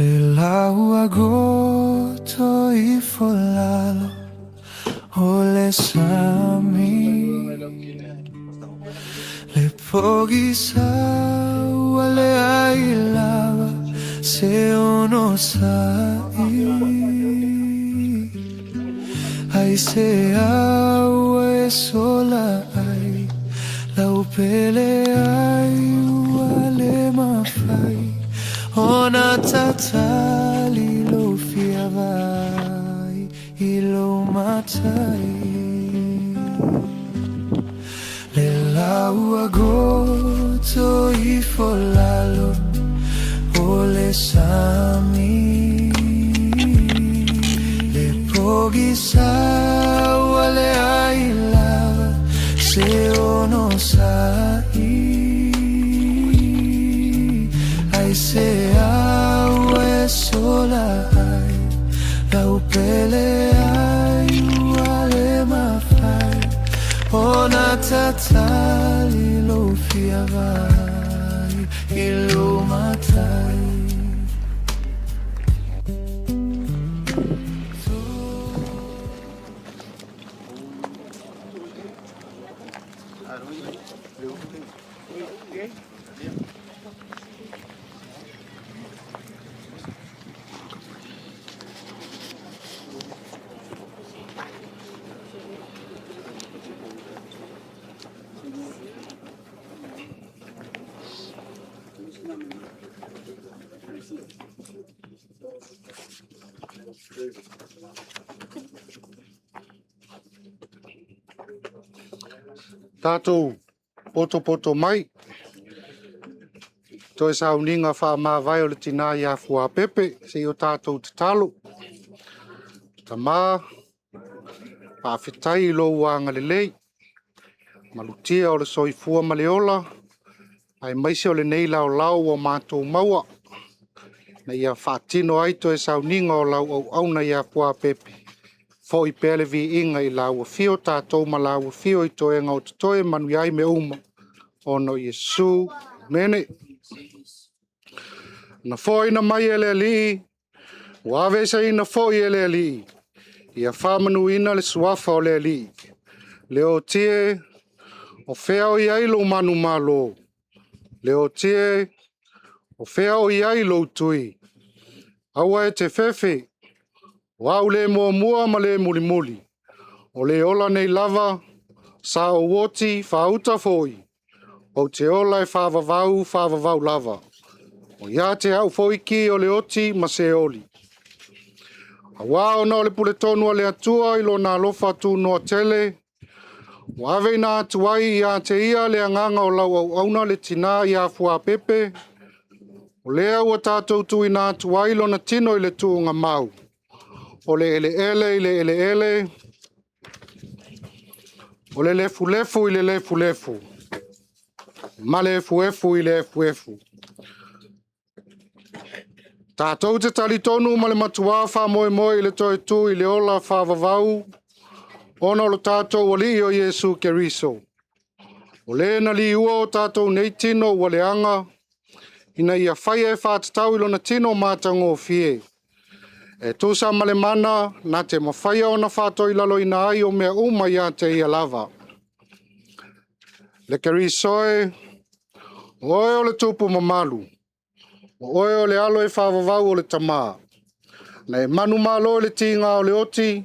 Le lau agoto ifo lalo o le sami, Le pogisa ua leai lava se onosai, Aisea ua e sola ai lau pele ai ua le mafai ona tatali lou fia vaai i lou matai. Le lau agoto ifo lalo o le sami, Le pogisa ua leai lava se onosai, Aisea ua e sola ai lau pele ai ua le mafai ona tatali lou fia vaai i lou matai. Tatou potopoto mai toe sauniga faamavae o le tina ia Fuapepe se i o tatou tatalo. Tama, faafetai i lou agalelei, malutia o le soifua ma le ola, aemaise o lenei laolao ua matou maua, ina ia faatino ai toe sauniga o lau auauna ia Fuapepe, foi pea le viiga i lau afio tatou ma lau afio i toega o totoe, manuia ai mea uma, ona o Iesu. Amene. Na foaina mai e le Alii, ua aveeseina foi e le Alii, ia faamanuina le suafa o le Alii. Leoti e, o fea o i ai lou manumalo? Leoti e, o fea o i ai lou tui? Aua e te fefe, o au le muamua ma le mulimuli, o le ola nei lava, sa ou oti faauta foi, ou te ola e faavavau faavavau lava. O ia te au foi ki o le oti ma Seoli. Aua ona o le puletonu a le Atua i lona alofa tunoa tele, ua aveina atu ai ia te ia le agaga o lau auauna le tina ia Fuapepe, o lea ua tatou tuuina atu ai lona tino i le tuugamau, o le eleele i le eleele, o le lefulefu i le lefulefu, ma le efuefu i le efuefu. Tatou te talitonu ma le matua faamoemoe i le toe tu i le ola faavavau ona o lo tatou Alii o Iesu Keriso, o le na liua o tatou nei tino ua leaga, ina ia faia e faatatau i lona tino matagofie, e tusa ma le mana na te mafaia ona faatoilaloina ai o mea uma ia te ia lava. Le Keriso e, o oe o le tupu mamalu, o oe o le alo e faavavau o le Tama, na e manumalo i le tiga o le oti,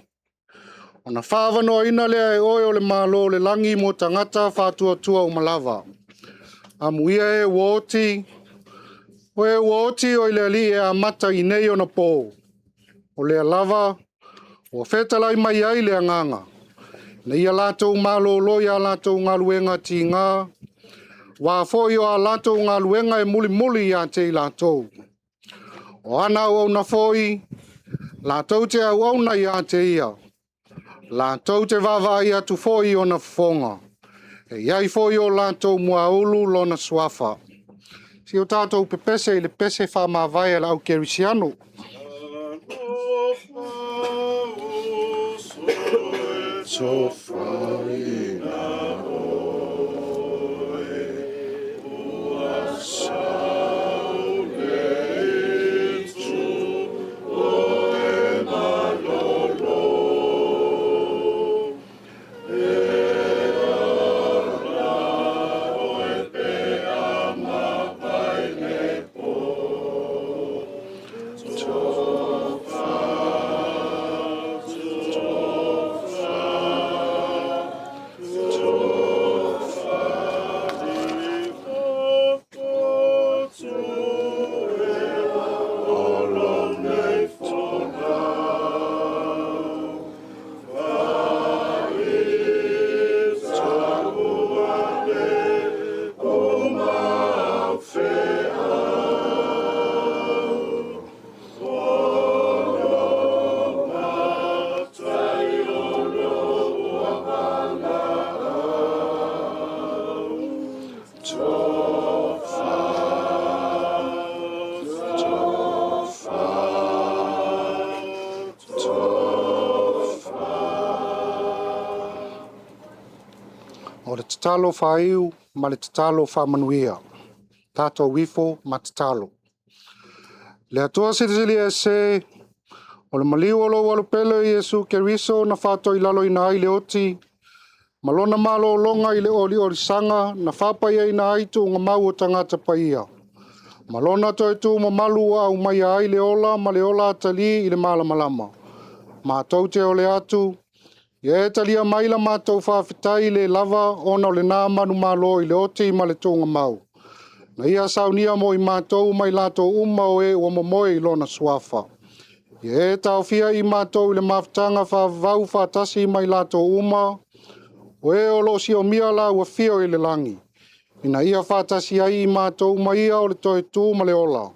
ona faaavanoaina lea e oe o le Malo o le lagi mo tagata faatuatua uma lava. Amuia e ua oti, o e ua oti oi le Alii e amata i nei ona po. O lea lava ua fetalai mai ai le agaga, ina ia latou malolo i a latou galuega tiga, aua foi o a latou galuega e mulimuli ia te i latou. O ana auauna foi, latou te auauna ia te ia, latou te vaavaai atu foi i ona fofoga. E iai foi o latou muaulu lona suafa. Si o tatou pepese i le pese faamavae a le au kerisiano. O le tatalo faaiu ma le tatalo faamanuia. Tatou ifo ma tatalo. Le Atua Silisili Ese, o le maliu o lou Alupele o Iesu Keriso na faatoilaloina ai le oti, ma lona malologa i le oliolisaga na faapaiaina ai tuugamau o tagata paia, ma lona toe tumamalu ua aumaia ai le ola ma le ola atalii i le malamalama. Matou te ole atu, ia e talia mai la matou faafetai le lava ona o lena manumalo i le oti ma le tuugamau. Na ia saunia mo i matou ma i latou uma o e ua momoe i lona suafa. Ia e taofia i matou i le mafutaga faavavau faatasi ma i latou uma, o e o lo o siomia laua afio i le lagi, ina ia faatasi ai i matou ma ia o le toe tu ma le ola,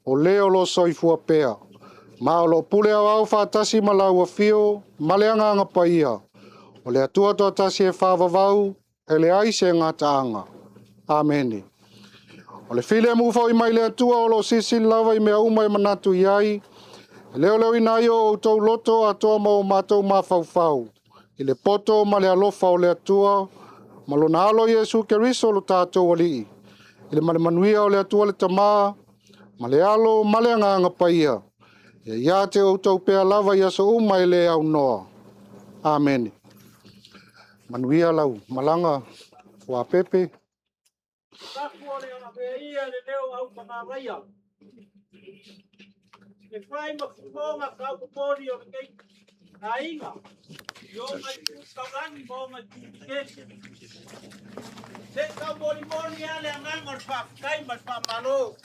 o le o lo o soifua pea, ma o lo o pule aoao faatasi ma lau afio ma le Agaga Paia, o le Atua toatasi e faavavau, e leai se gataaga. Amene. O le filemu foi mai le Atua o lo o silisili lava i mea uma e manatu i ai, e leoleoina ai o outou loto atoa ma o matou mafaufau, i le poto ma le alofa o le Atua, ma lona alo Iesu Keriso lo tatou Alii, i le malemanuia o le Atua le Tama, ma le Alo ma le Agaga Paia, ia ia te outou pea lava i aso uma e le aunoa. Amene. Manuia lau malaga Fuapepe. Tapu o le avea ia le leo au pagalaia. E fai ma fofoga taumomoli o lenei aiga i ona itu taulagi ma ona itu tetele. Se i taumolimoli lava le agaga o le faafetai ma le faamalo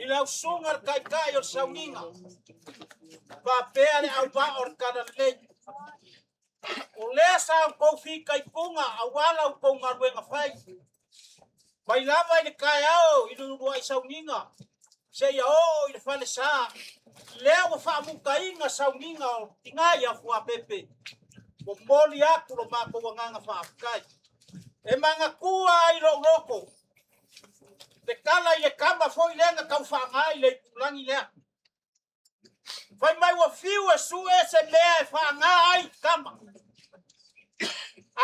i lau susuga le Taitai o le Sauniga faapea le auvaa o le Talalelei. O lea sa outou fitaituga aua la outou galuega fai, mai lava i le taeao i le uluai sauniga seia oo i le falesa, lea ua faamutaina sauniga o tina ia Fuapepe. Momoli atu lo matou agaga faafetai. E manatua ai lou loto le tala i le tama foi lea na tau faana i le itulagi lea. Fai mai ua fiu e sue se mea e faana ai tama.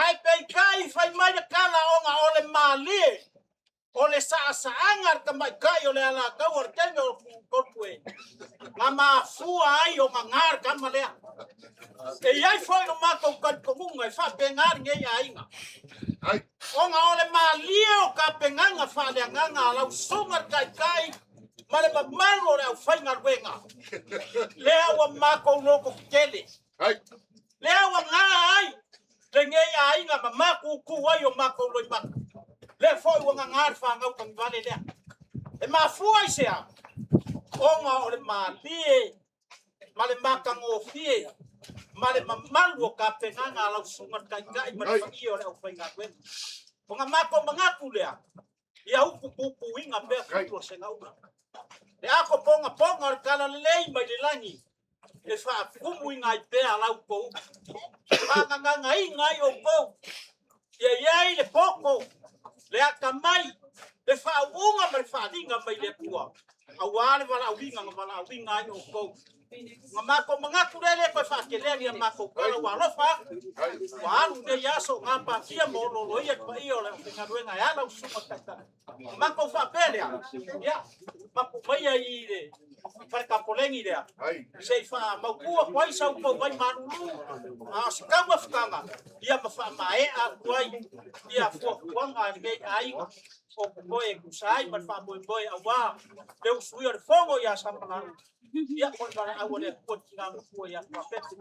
Ae peitai fai mai le tala ona o le malie o le saasaaga a le tamaitai o le Alataua i le taimi o Tolopue, na mafua ai ona na le tama lea. E i ai foi lo matou talitonuga e faapena lenei aiga. Ona o le malie o tapenaga faaleagaga a lau susuga le taitai ma le mamalu o le aufaigaluega, lea ua matou loto tetele, lea ua na ai lenei aiga ma matutu ai o matou loimata, lea foi ua gagā le fanau tagivale lea. E mafua i se a? Ona o le malie ma le matagofie ma le mamalu o tapenaga a lau susuga le taitai ma le paia o le aufaigaluega. Ona matou manatu lea, ia upu pupuina pea fitu o segaula. Le ato pogapoga o le talalelei mai le lagi e faatumuina ai pea la outou upu, faagagagaina ai outou. Ia i ai le poto, le atamai, le faauuga ma le faaaliga mai le Atua, aua le valaauina na valaauina ai outou. Na matou manatu lea e le toe faatelea ni a matou tala, ua alofa atu, ua alu lenei aso o gapatia ma olooloia le paia o le aufaigaluega e ala i susuga i taitai. Ona matou faapea lea, ia, mapu maia i le fale tapoleni lea, se i faamautu atu ai sa outou vai malulu, a o se taumafataga, ia ma faamaea atu ai ia fuafuaga a lenei aiga o totoe e tusa ai ma le faamoemoe aua le usuia o le fono ia Samalae, ia po o le valaau a le Atua i le tina matua ia Tuapepe.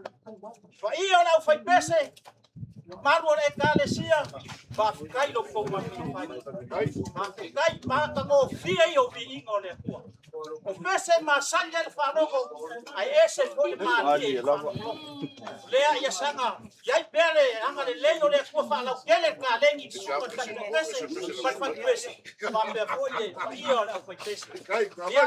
Paia o le aufaipese, mamalu o le Ekalesia, faafetai lo outou mafaufai. Faafetai, matagofie ia o viiga o le Atua. O pese e masani ai le faalogo, ae ese foi le malie i le faalogologo. Lea ia saga i ai pea le agalelei o le Atua faalautele le taleni i le susuga i le Taitai pese ma le faleupese, faapea foi le paia o le aufaipese. Ia,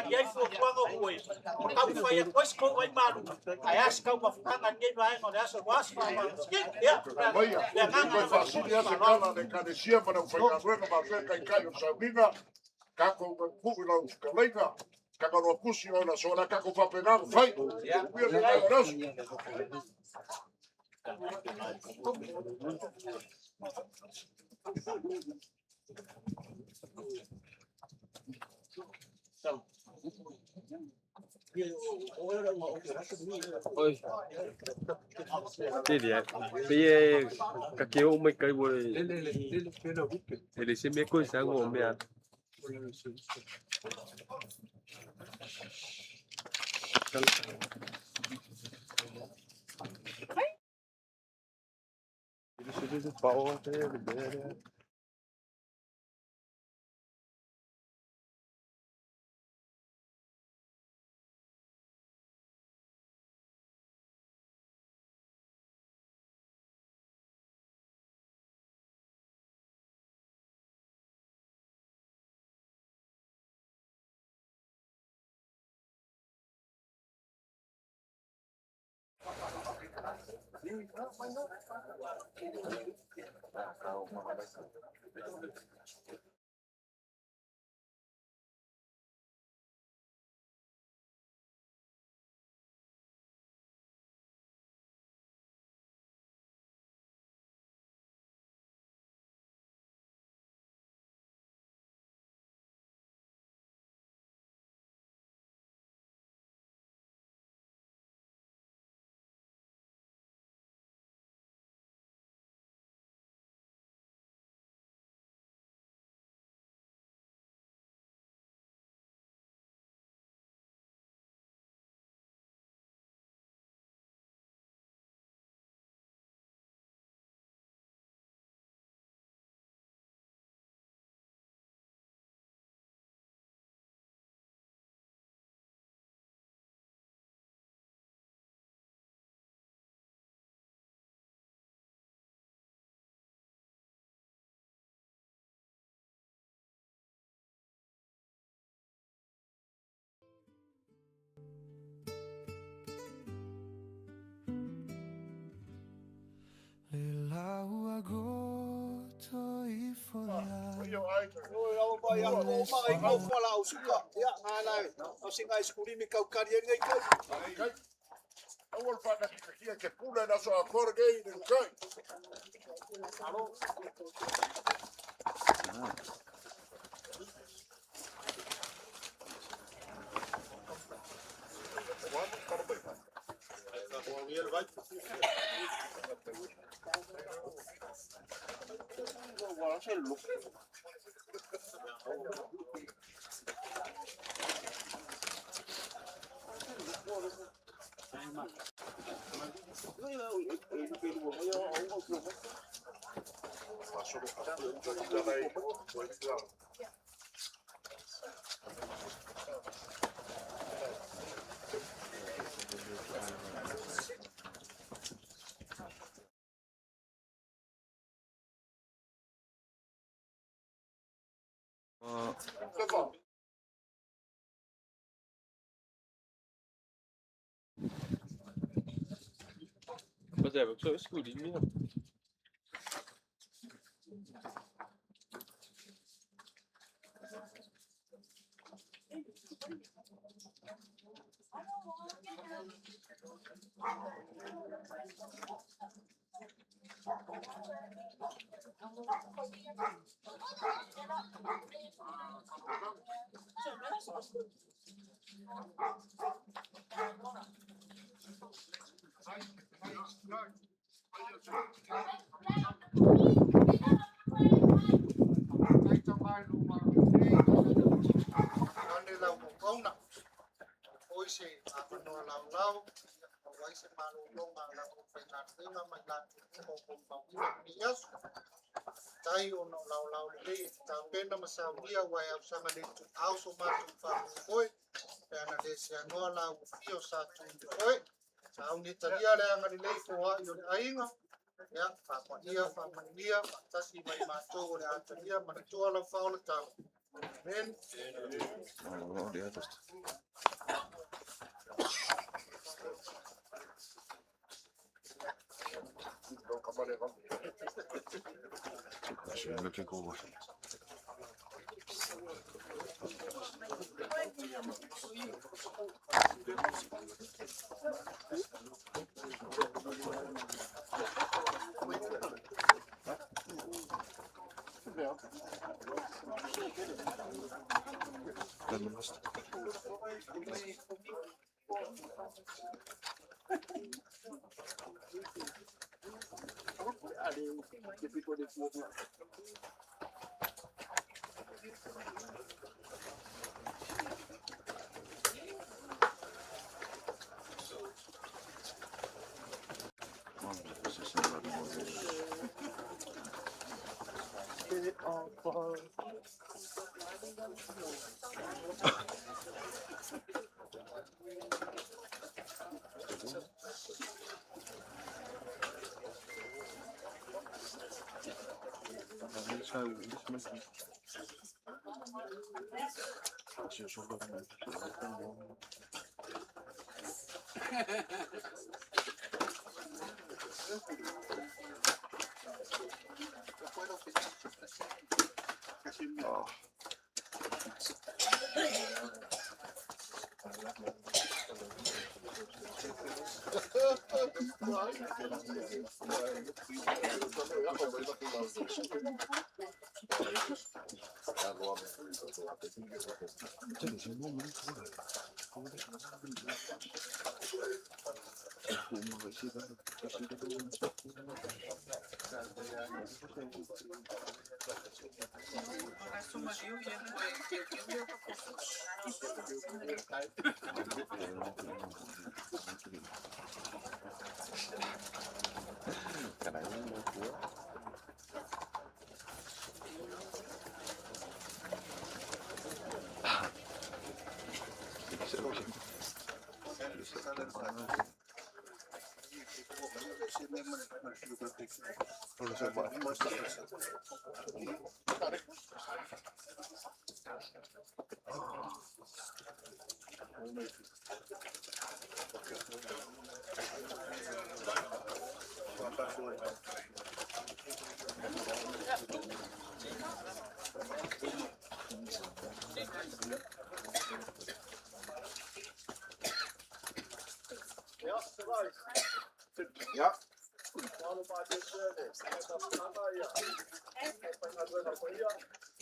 ia, fuafuaga o totoe, ma taumafai atu ai se tou vai malu, ae a se taumafataga i lenei vaega o le aso aua se faamalositino. Ia, le agaga Toe lava faasili lava se tala a le Ekalesia ma le aufaigaluega faapea Taitai o le Sauniga, tatou puipui i lau fetalaiga Tagaloa Pusi o le aso, o le a tatou faapena ona fai. Manuia le taeao o le aso. Tele ai. Pei e ka ke o mai kai wo e le se me ko sa ngo mea. Le lau a goto ifo la Paia o aiga. Oi, lau mai a o mai ko fala o suka. Ia, nā nā. O singa iskulimi kau kari e ngai kau. Kai. Aua le faanakitakia ke pule le aso atoa lenei i le ukai. Faasolo atu le taitai ua Ane lau auauna, foi se avanoa laolao, maua ai se malologa a lau aufaigaluega ma i latou uma o molimauina lenei aso. Faafetai ona o laolao lelei e te tapena ma saunia aua e ausaga le ituau so matou faamoemoe, pe ana le seanoa la ua fia o Sa Tunumafoe. Sauni e talia le agalelei foai o le aiga, ia, faapaia, faamanuia, faatasi ma i matou o le a talia manatua lau faaolataga. Amen.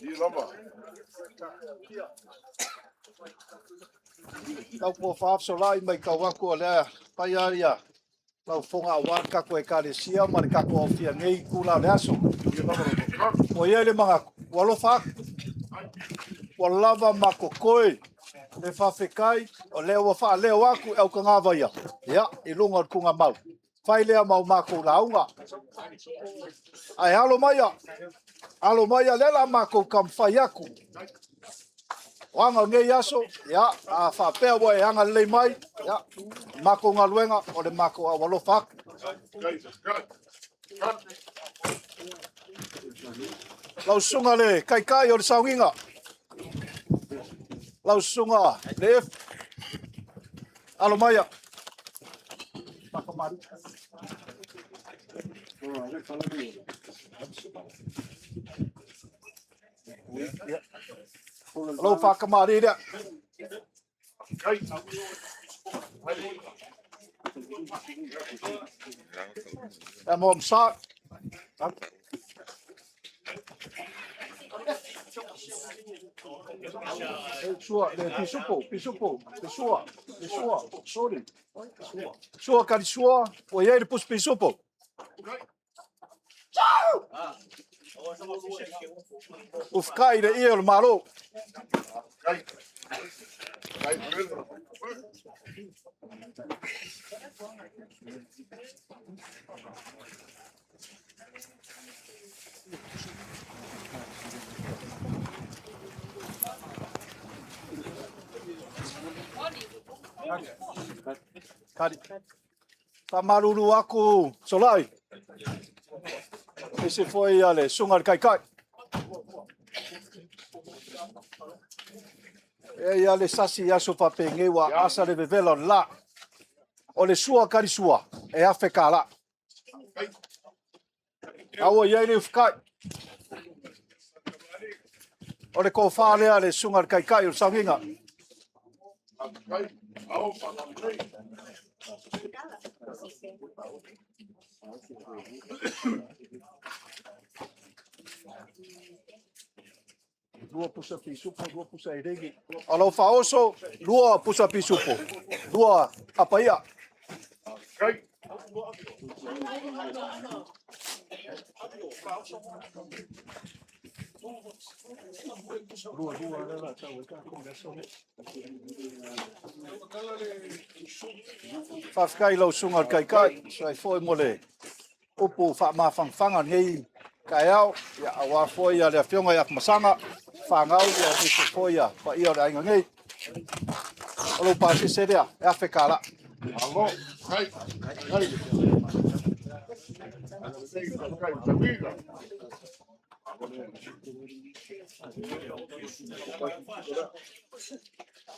I lava. Tau po faafesolai mai kau aku o lea paia ia lau fofoga aua le tatou Ekalesia ma le tatou aofia nei i itula o le aso. Ua i ai le manatu, ua alofa atu, ua lava ma totoe le faafetai o lea ua faaleo atu e autagava ia, ia, i luga o le tuugamau. Fai lea ma o matou lauga. Ae alo maia, alo maia, lea la matou taumafai atu. O aga o nei aso, ia, a faapea ua e agalelei mai, ia, matou galuega, o le matou aualofa atu. Lau susuga le taitai o le sauniga, lau susuga le F, alo maia. O lou faakamālī lea. Ia mo msa. Sua, le pisupo, pisupo, le sua, le sua, sorry. Sua kari sua, ua iai le pusi pisupo. Ufukai le ia o le Malo. Kari. Faamalulu aku Solai. Ese foi a le suga le kaikai. E ia le sasi i aso faapegei ua asa le vevela o le la. O le sua kari sua e afe kālā. A ua i ai le ufukai. O le kofā lea le suga le kaikai o le saugiga. Lua pusa pisupo, lua pusa elegi. O lau faaoso, lua pusa pisupo, lua apaia. Faafetai i lau susuga i le Taitai, tusa ai foi mo le upu faamafanafana lenei taeao, ia, aua foi le afioga ia Afamasaga, fanau, ia aemaise foi ia paia o le aiga nei. O lou pasese lea, e $1,000. Alo, kai, kai. Kai, kai,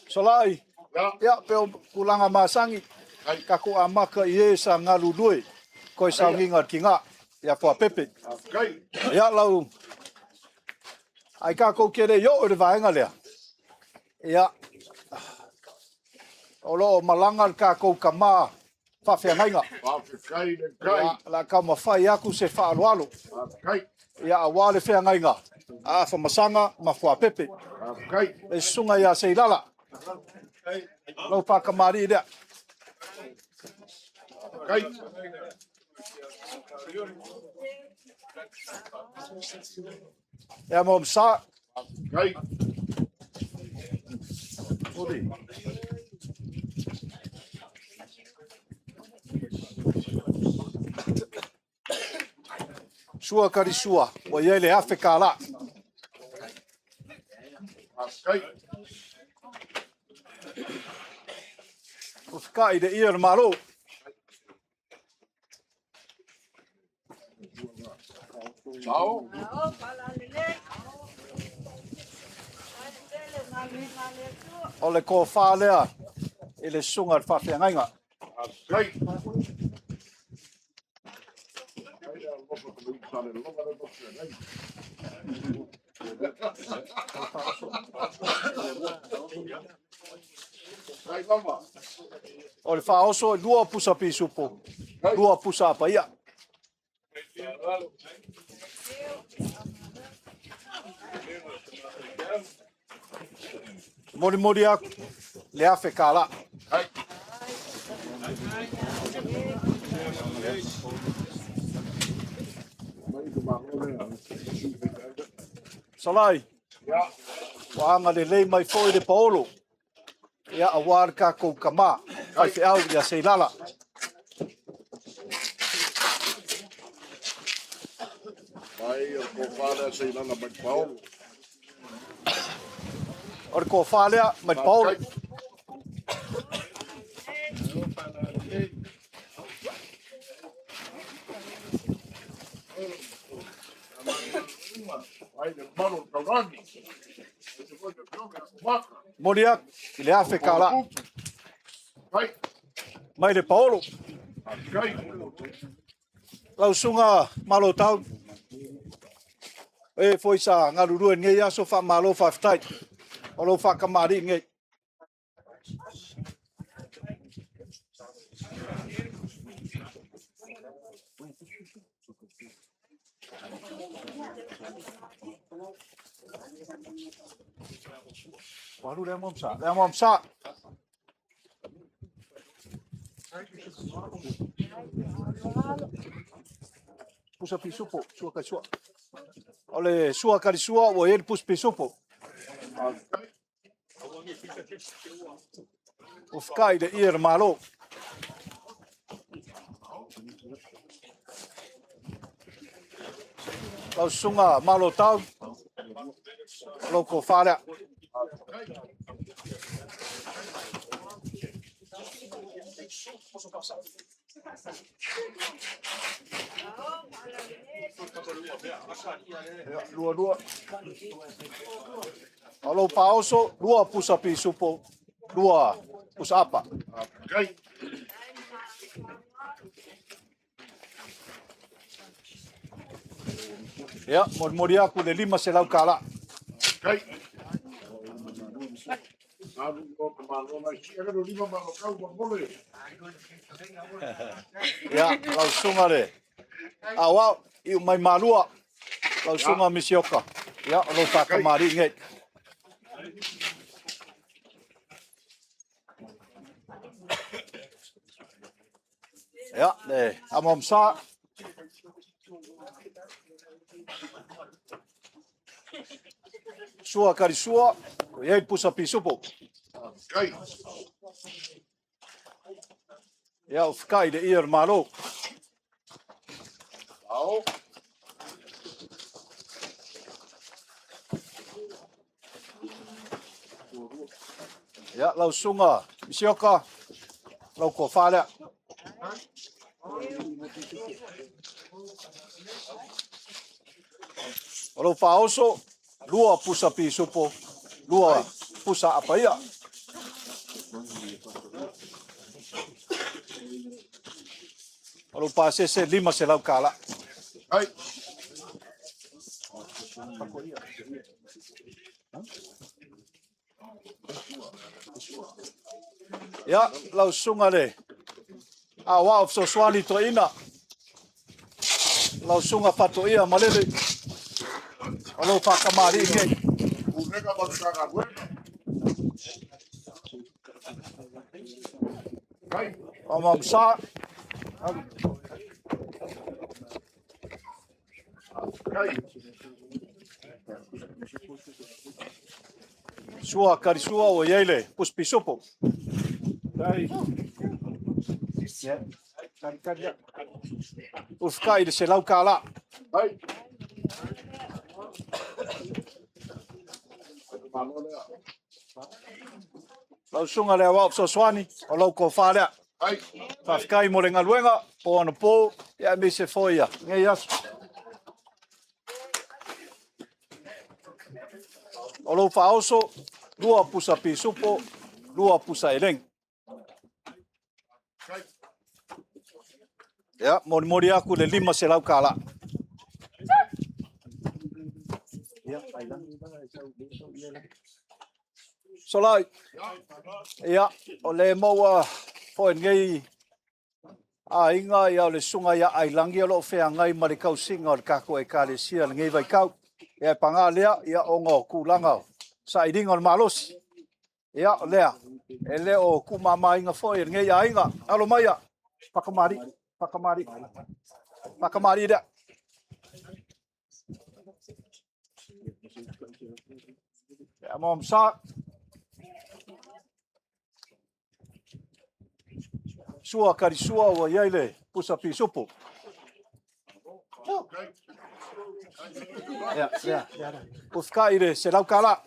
Solai, ia, pe o tulaga masani, tatou amata i e sa galulue koe sauniga o le tiga, ia Fuapepe. Ia lau, ai tatou te le i oo i le vaega lea, ia, o lo o malaga le tatou tama faafeagaiga. Ia, o le a taumafai atu se faaaloalo. Ia, aua le feagaiga a Afamasaga ma Fuapepe. Le susuga ia Seilala, lau faakamalii lea. Ia mo msa. Sua kari sua, ua i ai le $1,000. Ua fekai le ia o le Malo. O le tofa lea i le susuga i le faafeagaiga. O le faaoso e lua pusa pisupo, lua pusa apaia. Molimoli aku le $1,000. Solai, ua agalelei mai foi le paolo, ia aua le tatou tama, faifeau ia Seilala. O le tofa lea mai le paolo. Momoli atu i le $1,000 mai le paolo. Lau susuga Malotau, e foi sa galulue i lenei aso, faamalo faafetai o lou faatamalii lenei. Ua alu le amo sa, le amo sa. Pusa pisupo, sua kai sua. O le sua kari sua, ua i ai le pusa pisupo. Ua fekai le ie o le Malo. Lau susuga Malotau, lou tofa lea. Lua, lua. O lou paoso, lua pusa pisupo, lua pusa apa. Ia, molimoli aku le 500 tala. Ia, lau susuga le Aoao, iu mai Malua, lau susuga Misioka. Ia, o lou faatamalii nei. Ia, le Amomsa. Sua kari sua, o iai pusa pisupo. Ia, o whikai le ia o le malo. Ia, lau susuga Misioka, lau tofa lea. O lou faaoso, lua pusa pisupo, lua pusa apaia. O lou pasese, 500 tala. Ia, lau susuga le Aoao Fesoasoani Toeaina, lau susuga Fatoia Malele, o lou faatamalii lenei. Pulega ma le Matagaluega. Faamamsa. Sua karisua ua i ai le pusi pisupo. Ufukai i le 100 tala. Lau susuga le Aoao Fesoasoani, o lau tofa lea. Faafetai mo le galuega, po anapo, ia aemaise foi ia lenei aso. O lou faaoso, lua pusa pisupo, lua pusa elegi. Ia, molimoli aku le 500 tala. Solai, ia, o le maua foi lenei aiga, ia o le susuga ia Ailagi o lo o feagai ma le tausiga o le tatou Ekalesia i lenei vaitau. Ia e paga lea, ia ona o tulaga o sailiga o le malosi. Ia o lea, e le o tuumamaina foi e lenei aiga. Alo maia, fakamali, fakamali, fakamali lea. Ia, mo Sua karisua ua i ai le pusa pisupo. Ia, ia, ia. Ufika i le 100 tala.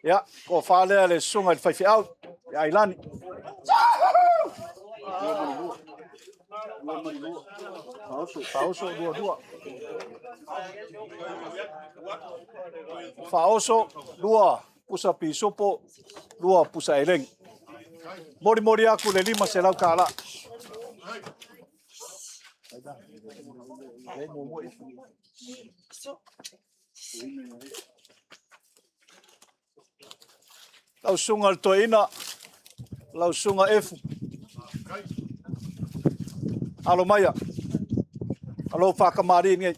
Ia, tofa lea le susuga i le faifeau, ia Ailani. Faaoso, lua, lua. Faaoso, lua. pusa pisopo, lua pusa eleni. Molimoli aku le $500. Lau susuga i le toeaina, lau susuga Efu. Alo maia, alo faakamalii nei.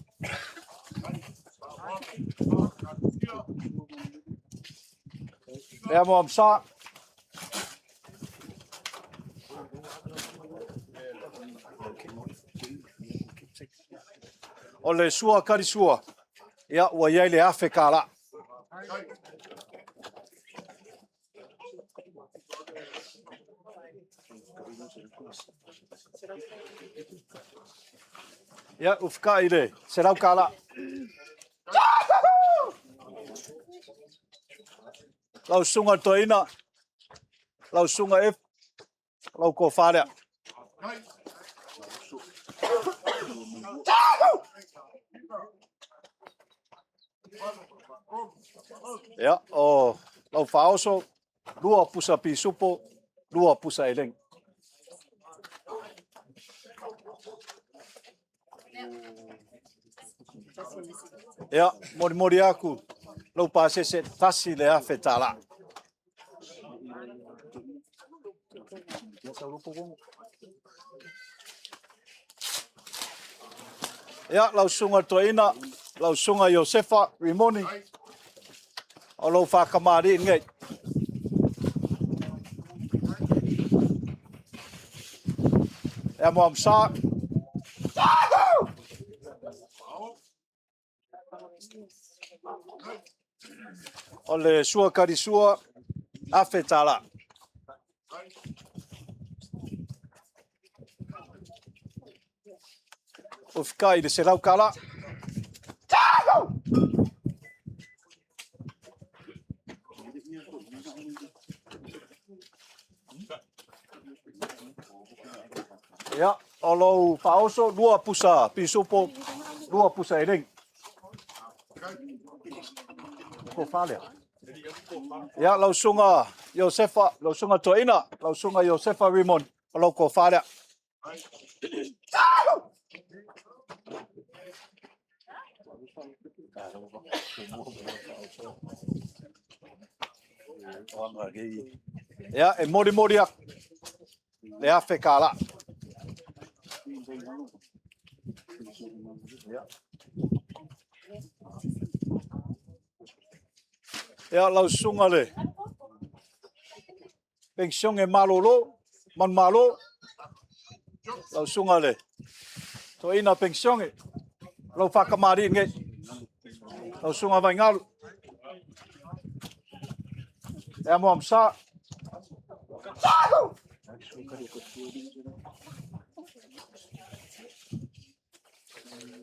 Ea mo amsa. O le sua kali sua, ia ua i ai le $1,000. Ia, ufika i le $100. Lau susuga i le toeaina, lau susuga F, lau tofa lea. Ia, o lau faaoso, lua pusa pisupo, lua pusa eleni. Ia, molimoli aku lou pasese $1,000. Ia, lau susuga i le toeaina, lau susuga Iosefa Rimoni, o lou faakamalii lenei. Ea mo amsa. O le sua kalisua, $1,000. Ufika i le $100. Ia, o lou faaoso, lua pusa pisupo, lua pusa elegi. Ko lea. Ia, lau susuga Iosefa, lau susuga Toeaina, lau susuga Iosefa Rimon, o lau tofa lea. Ia, e molimoli aku le $1,000. Ia, lau susuga le penisione malolo, manumalo, lau susuga le toeaina penisione, lau faakamalii lenei, lau susuga Vaingalu. Ea mo amsa.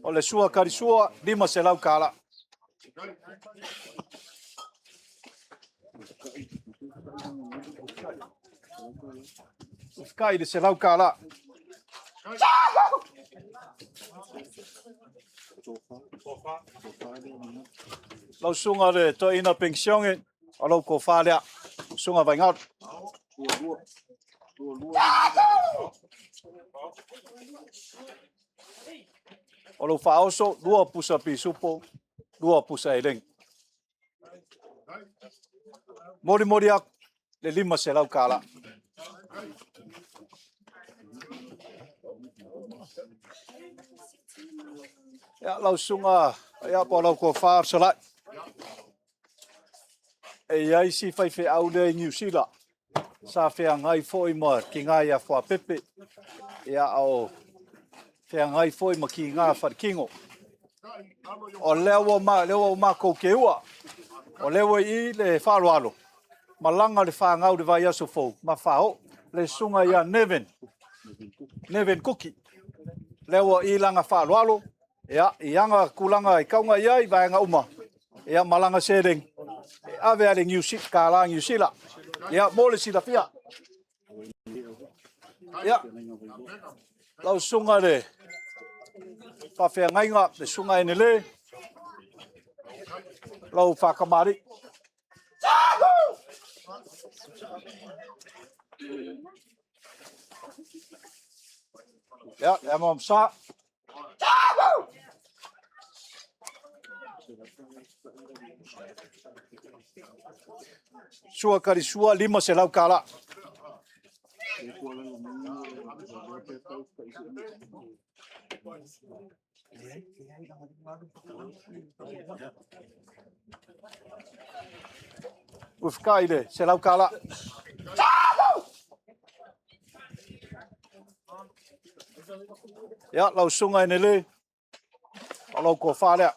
O le sua kalisua, $500. Ufika i le $100. Lau susuga le toeaina penisione, o lau tofa lea, susuga Vaingalu. O lou faaoso, lua pusa pisupo, lua pusa elegi. Molimoli aku le $500. Ia, lau susuga, ia, po o lau tofa Absalai. E i ai si faifeau lea i Niu Sila, sa feagai foi ma tiga ia Fuapepe, ia o feagai foi ma tiga falekino. O lea ua ma, lea ua matou keua, o lea ua i le faaaloalo, malaga le fanau le vaiaso fou, ma faaoo le susuga ia Nevin, Nevin Kuki. Lea ua i lana faaaloalo, ia, i ana tulaga e tau ona i ai vaega uma, ia, ma lana seleni, e ave lava i le Niu Sila, tala Niu Sila. Ia, mo le silafia. Ia, lau susuga i le faafeagaiga, le susuga Enele, lau faakamalii. Ia, le ama sa. Sua kalisua 500 kala. Ua i le 100 kala. Ia, lau susuga e Nele, o lau tofa lea.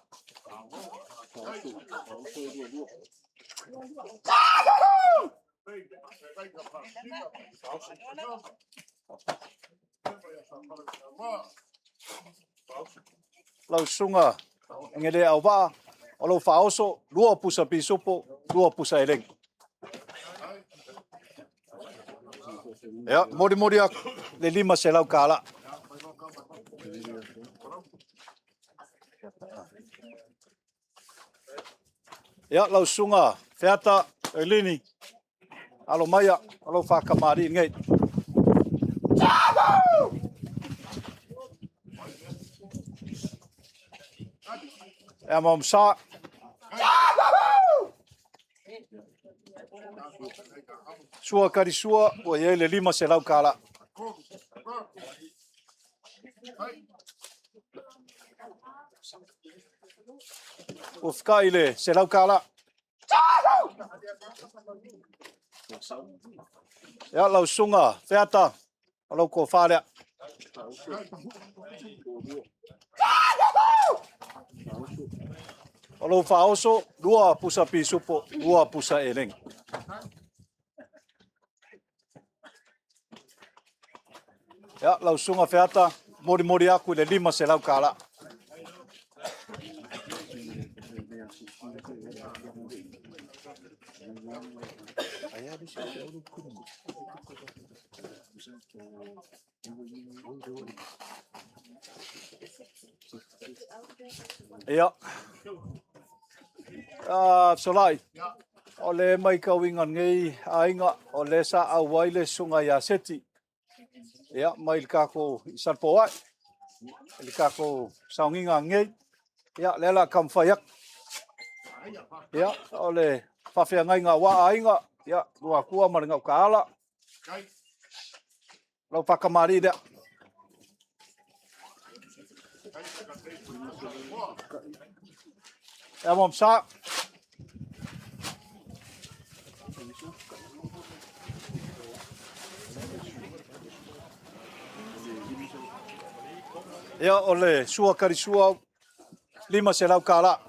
Lau susuga Ngele Auvaa, o lou faaoso, 2 pusa pisupo, 2 pusa elegi. Ia, molimoli atu le 500 kala. Ia, lau susuga Feata Elini, alo maia, o lou whakamari nei. E ama omsa. Sua kari sua, ua iai le 500 kala. Ua whika i le 100 kala. Ia, lau susuga Feata, o lau tofa lea. O lou faaoso, 2 pusa pisupo, 2 pusa elegi. Ia, lau susuga Feata, molimoli atu i le 500 kala. Ia. Solai, o le mai kauinga nei aiga, o le sa auai le susuga ia Seti. Ia, mai le kako i Salpoai, le kako saogiga nei. Ia, le la kamfai atu. Ia, o le faafeagaiga aua aiga, ia, Luatua ma le Gautaala. Lau whakamari lea. E amo sa. Ia, o le sua karisua, 500 kala.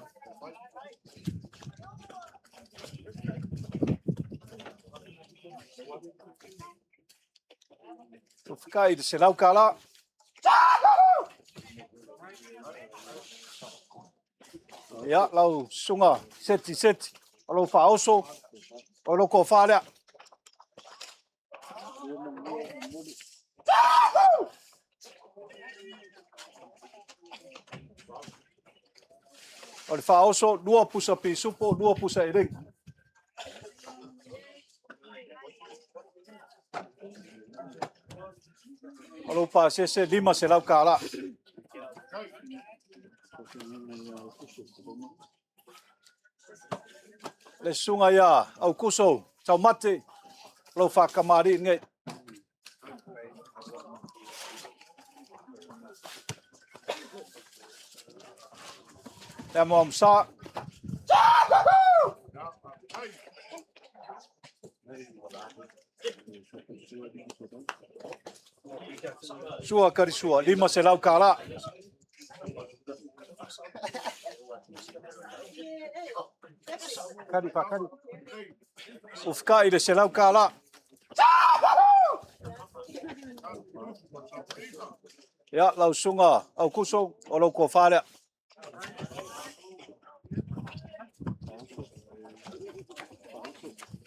Ua whika i le 100 kala. Ia, lau susuga Seti Seti, o lou faaoso, o lou tofa lea. O le faaoso, 2 pusa pisupo, 2 pusa elegi. O lou pasese 500 kala. Le susuga ia Aukuso Taumate, lou whakamari nei. Le amo amsa. Sua karisua, 500 kala. Kari pa kari. Ua i le 100 kala. Ia, lau susuga Aukuso, o lau tofa lea.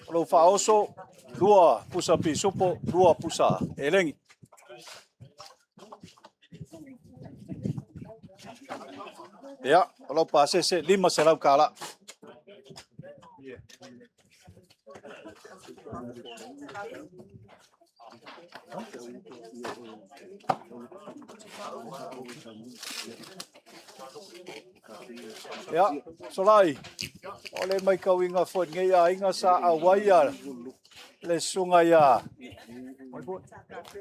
O lou faaoso, 2 pusa pisupo, 2 pusa elegi. Ia, o lau pasese 500 kala. Ia, Solai, o le matauina foi lenei aiga sa auai a le susuga ia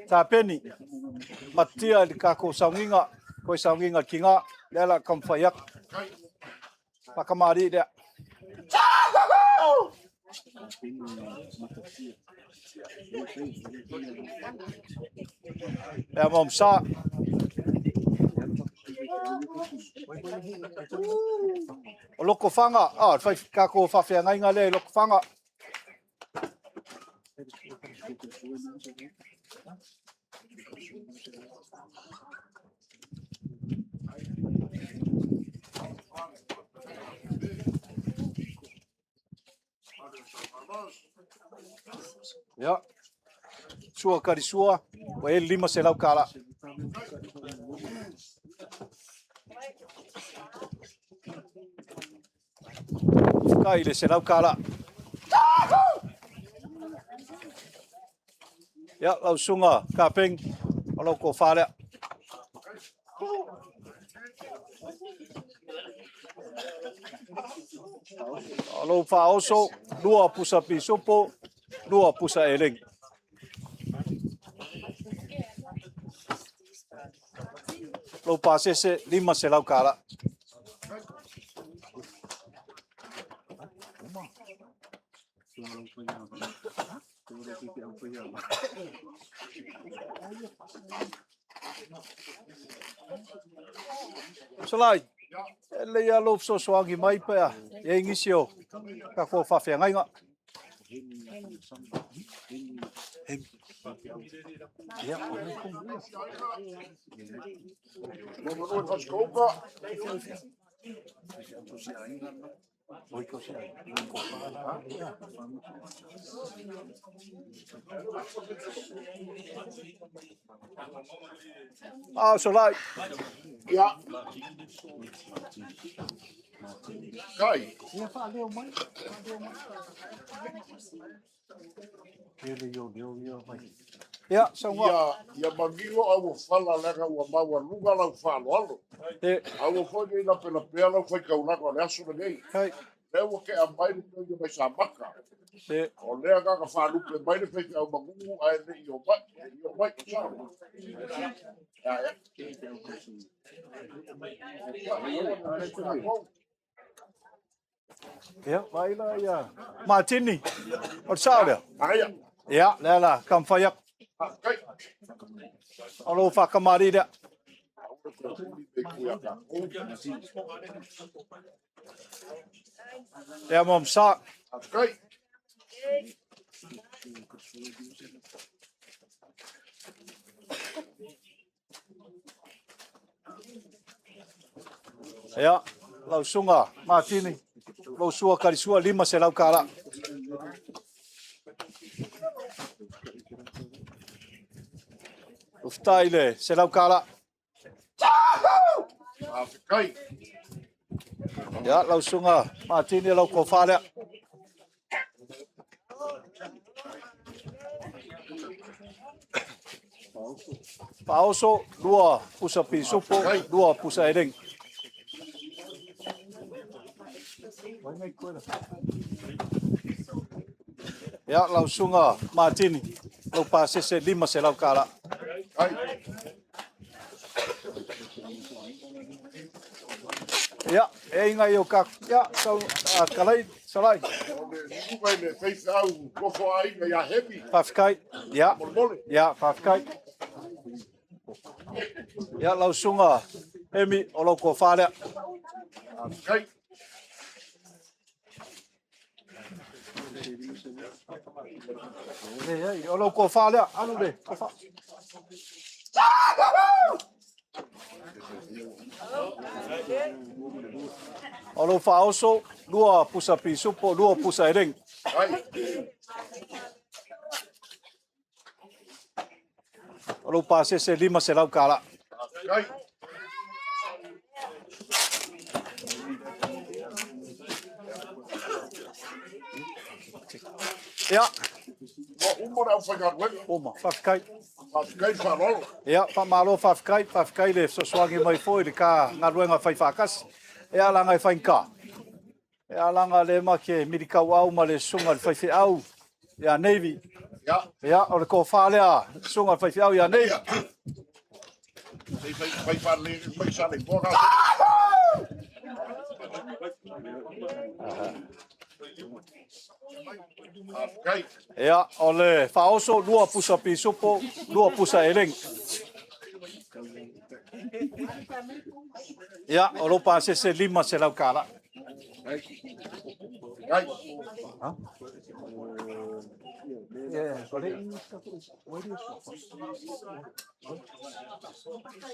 Tapeni Matia i le tatou sauniga, toe sauniga i le tina, lea o le a taumafai atu. Faatamalii lea. Lea ma sa. O Lotofaga, ah, fai tatou faafeagaiga lea i Lotofaga. Ia, sua kalisua, ua i ai le $500. Faafetai i le $100. Ia, lau susuga Kapeng, o lau tofa lea. O lou faaoso, 2 pusa pisupo, 2 pusa elegi. Lou pasese, $500. Solai, e lelei lava lou fesoasoani mai pe a i ai nisi o tatou faafeagaiga. A o Solai. Ia. Kai. Ia faaleo mai, faaleo mai. Ia, saunoa. Ia, ia manino a ua fala leaga ua maualuga lau faaaloalo. E. A ua foi nei lapelapea lau faitaulaga o le aso lenei. Kai. Lea ua tea mai le taimi mai Samaka. E. O lea agaga faalupe mai le faifeau magugu ae le i omai, le i omai, sao. Ia, ia. Ia, vaai la ia Matini. O le sao lea. Aia. Ia, lea la, taumafai atu. Faafetai. O lou faatamalii lea. Lea ma sa. Faafetai. Ia, lau susuga Matini, lou sua kalisua $500. Faafetai i le $100. Faafetai. Ia, lau susuga Matini, lau tofa lea. Faaoso, 2 pusa pisupo, 2 pusa elegi. Ia, lau susuga Matini, lau pasese $500. Ai. Ia, e inga i o ka, ia, sau, a, kalai, salai. O le susuga i le faifeau nofo aiga ia Hemi. Faafetai. Ia. Molemole. Ia, faafetai. Ia, lau susuga Hemi, o lau tofa lea. Faafetai. Leai, o lau tofa lea, alu le tofa. O lou faaoso, 2 pusa pisupo, 2 pusa elegi. Ai. O lou pasese $500. Faafetai. Ia, Uma le aufaigaluega. Uma, faafetai. Faafetai le faaaloalo. Ia, faamalo faafetai, faafetai le fesoasoani mai foi i le ta galuega fai faatasi. Ia, leaga e faigata, ia leaga lea ma te militauau ma le susuga i le faifeau ia Navy. Ia. Ia, o le tofa lea, le susuga i le faifeau ia Navy. Se i fai faalelei mai sa le igoa. Faafetai. Ia, o le faaoso, 2 pusa pisupo, 2 pusa elegi. Ia, o lou pasese $500 tala. Ai.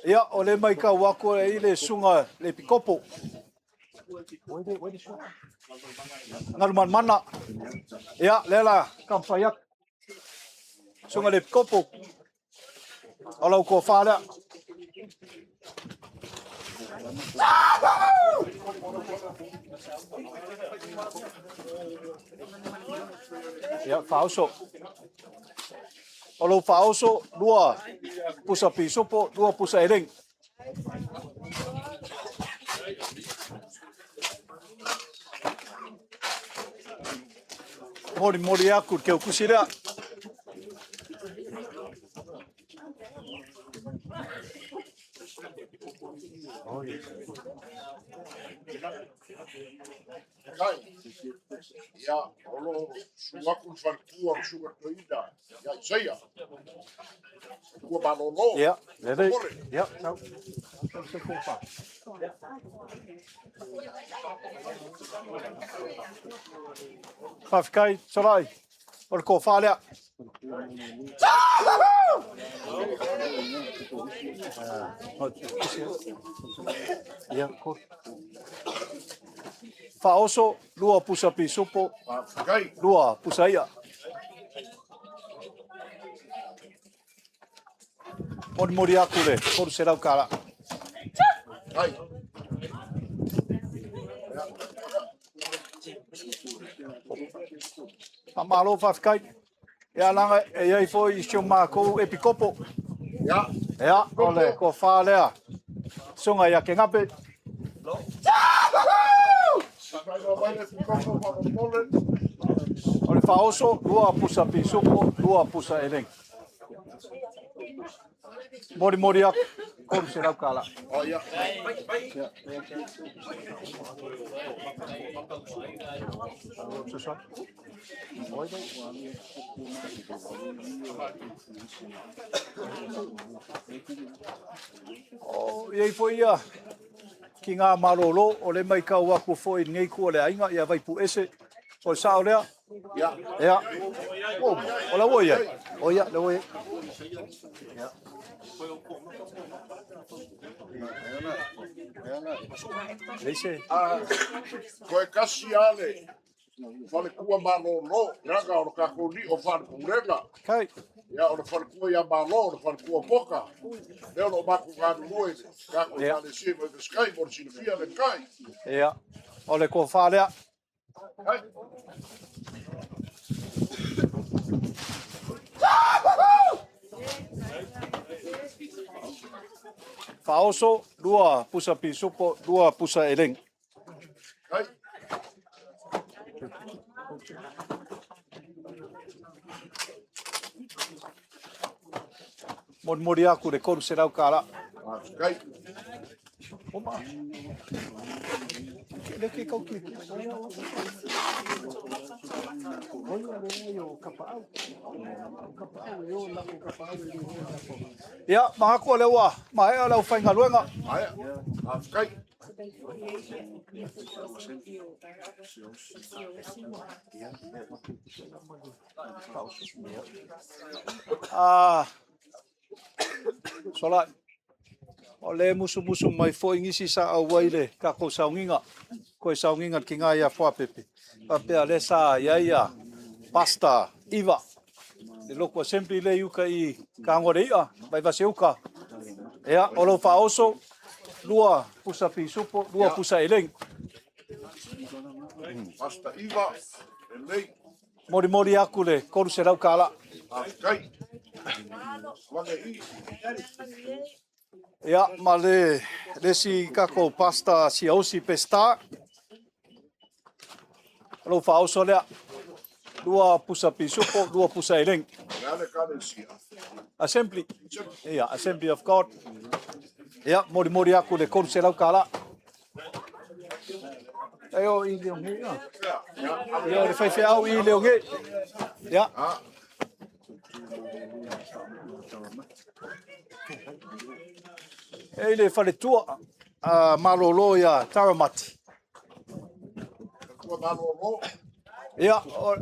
Ia, o le matau atu e i le susuga le Epikopo. Galumalemana. Ia, lea la taumafai atu. Susuga le Epikopo. O lau tofa lea. Ia, faaoso. O lou faaoso, 2 pusa pisupo, 2 pusa elegi. Molimoli atu le keukusi lea. Kai. Ia, o lo o susu atu le faletua o le susuga toeaina ia Isaia. Tua malolo. Ia, lelei. Mole. Ia, sau. Sau se kofa. Faafetai, Solai. O le tofa lea. Ia, ko. Faaoso, 2 pusa pisupo, Faafetai. 2 pusa ia. Molimoli atu le 300 tala. Ai. Faamalo faafetai. Ia leaga e i ai foi si o matou epikopo. Ia. Ia, o le tofa lea. Susuga ia Kegape. Faailoa mai le Epikopo faamolemole. O le faaoso, 2 pusa pisupo, 2 pusa elegi. Molimoli atu, 300 tala. O ia. O i ai foi ia ki ngā malolo o le matau atu foi i lenei itu o le aiga ia Vaipuese. O le sao lea? Ia. Ia. O, o la ua i ai. O ia, la ua i ai. Leai se. Toe tasi lava le faletua malolo, leaga o le tatou lio falepulega. Kai. Ia, o le faletua ia Malo, o le faletua Poka. Lea o lo o matou galulue i le tatou Ekalesia i Vaivase-tai mo le silafia le kai. Ia. O le tofa lea. Ai. Faaoso, 2 pusa pisupo, 2 pusa elegi. Ai. Molimoli atu le 300 tala. Faafetai. Oma. Le ke kau ki. Ia, manatu o lea ua maea le aufaigaluega. Maea. Faafetai. Ah, Solai, o le musumusu mai foi nisi sa auai le tatou sauniga, koe sauniga le kiga ia Fuapepe. Faapea lea sa i ai ia Pastor Iva, le local assembly lea i uka i Kagolei'a, Vaivase-uka. Ia, o lou faaoso, 2 pusa pisupo, 2 pusa elegi. Pastor Iva, lelei. Molimoli atu le 300 tala. Faafetai. Vage i. Ia, ma le isi tatou Pastor Siaosi Peseta. Lou faaoso lea. 2 pusa pisupo, 2 pusa eleni. O le a le ekalesia? Assembly. Ia, Assembly of God. Ia, molimoli aku le 300 tala. E o i le onge, ia. Ia, o le faifeau i le onge. Ia. E i le faletua a malolo ia Taramati. Tua malolo. Ia, o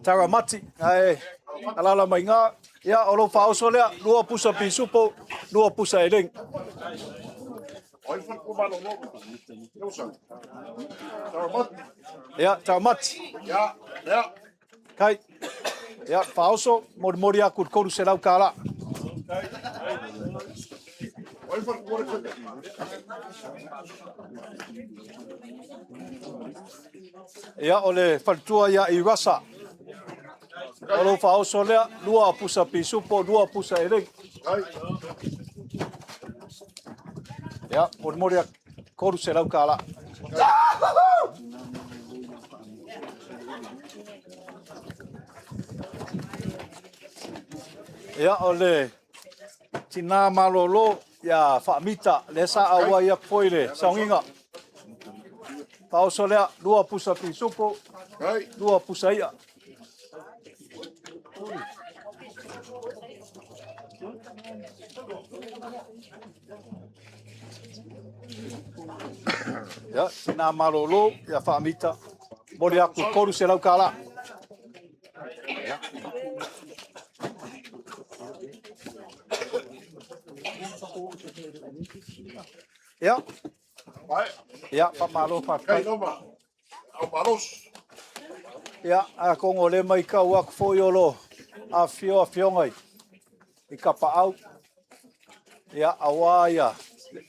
Taramati, ae alala mai ngā. Ia, o lou faaoso lea, 2 pusa pisupo, 2 pusa eleni. O ai faletua malolo? Leusa. Taramati. Ia, Taramati. Ia, lea. Kai. Ia, faaoso, molimoli aku le 300 tala. O ai faletua le fete? Ia, o le faletua ia i Rasa. O lou faaoso lea, 2 pusa pisupo, 2 pusa eleni. Kai. Ia, molimoli aku 300 tala. Ia, o le tina malolo ia faamita le sa aua ia foi le saogiga. Faaoso lea, 2 pusa pisupo, Kai. 2 pusa ia. Ia, tina malolo ia faamita. Moli aku 300 tala. Ia, Vai. ia, faamalo Kai faafetai. lava. Au malosi. Ia, a kongo le mai kau aku foi o lo afio afioga i Kapaau. Ia, aua ia,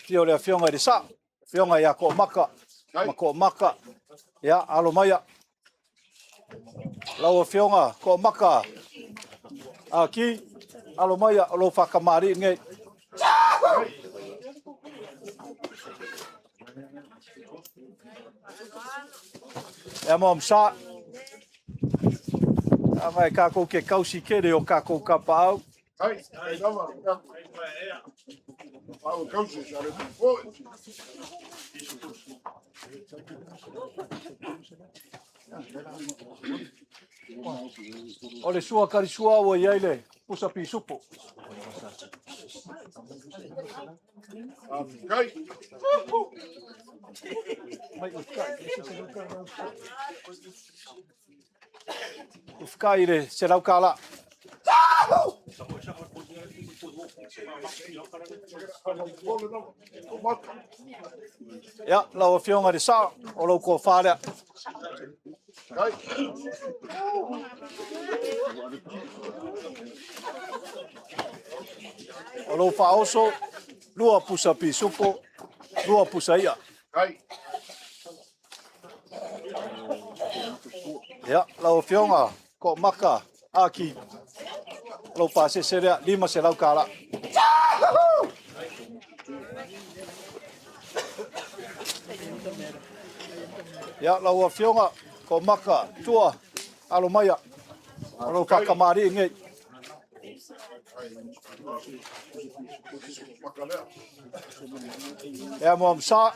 fio le afioga i le sa, afioga ia Koomaka, ma Koomaka. Ia, alo maia. Lau afioga, Koomaka, a ki, alo maia, o lo whakamari nei. Ia mo msa. A mai kākou ke kausi kere o kākou Kapaau. Kai. Kai lava. Au kausi sa le foi. O le sua karisua ua iai le pusa pisupo. Kai. Mai ufkai. Ufkai le selau kala. O maka. Ia, lau afioga le sa, o lau kofa lea. Kai. O lau faaoso, 2 pusa pisupo, 2 pusa ia. Kai. Ia, lau afioga, ko maka, aki, lau pasese lea, 500 kala. Ia, lau afioga, ko maka, tua, alo maia, o lau whakamari nei. Maka lea. Ea mo amsa.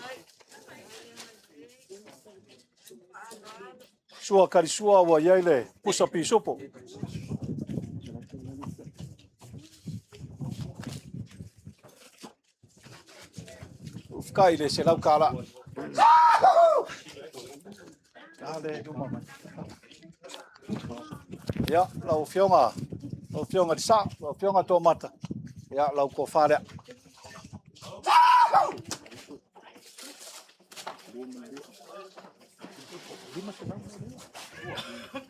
Sua karisua ua iai le pusa pisupo. Ufkai le selau kala. Ia, lau afioga, lau afioga le sa, lau afioga tōmata. Ia, lau kofa lea.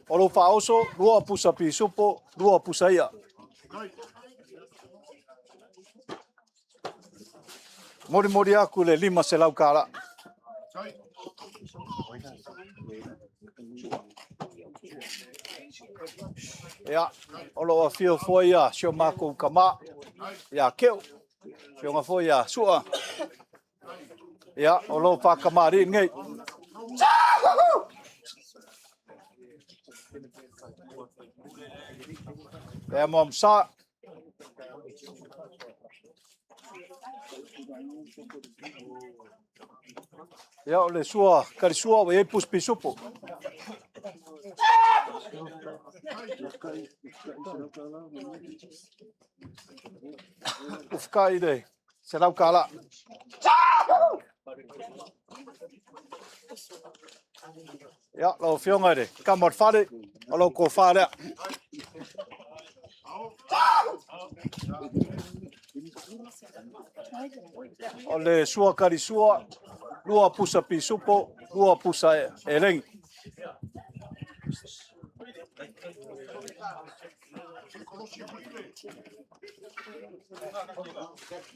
O lou faaoso, 2 pusa pisupo, 2 pusa ia. Molimoli aku le 500 kala. Kai. Ia, o lo o afio foi ia si o makou tama ia Keo, afioga foi ia Sua. Ia, o lo o faatamalii lenei. Lea mo Amsa. Ia, o le sua, kalisua ua i ai pusi pisupo. Ufukai le $100. Ia, lau Afioga i le Tama o le Fale, o lau tofa lea. O le sua kalisua, 2 pusa pisupo, 2 pusa elegi.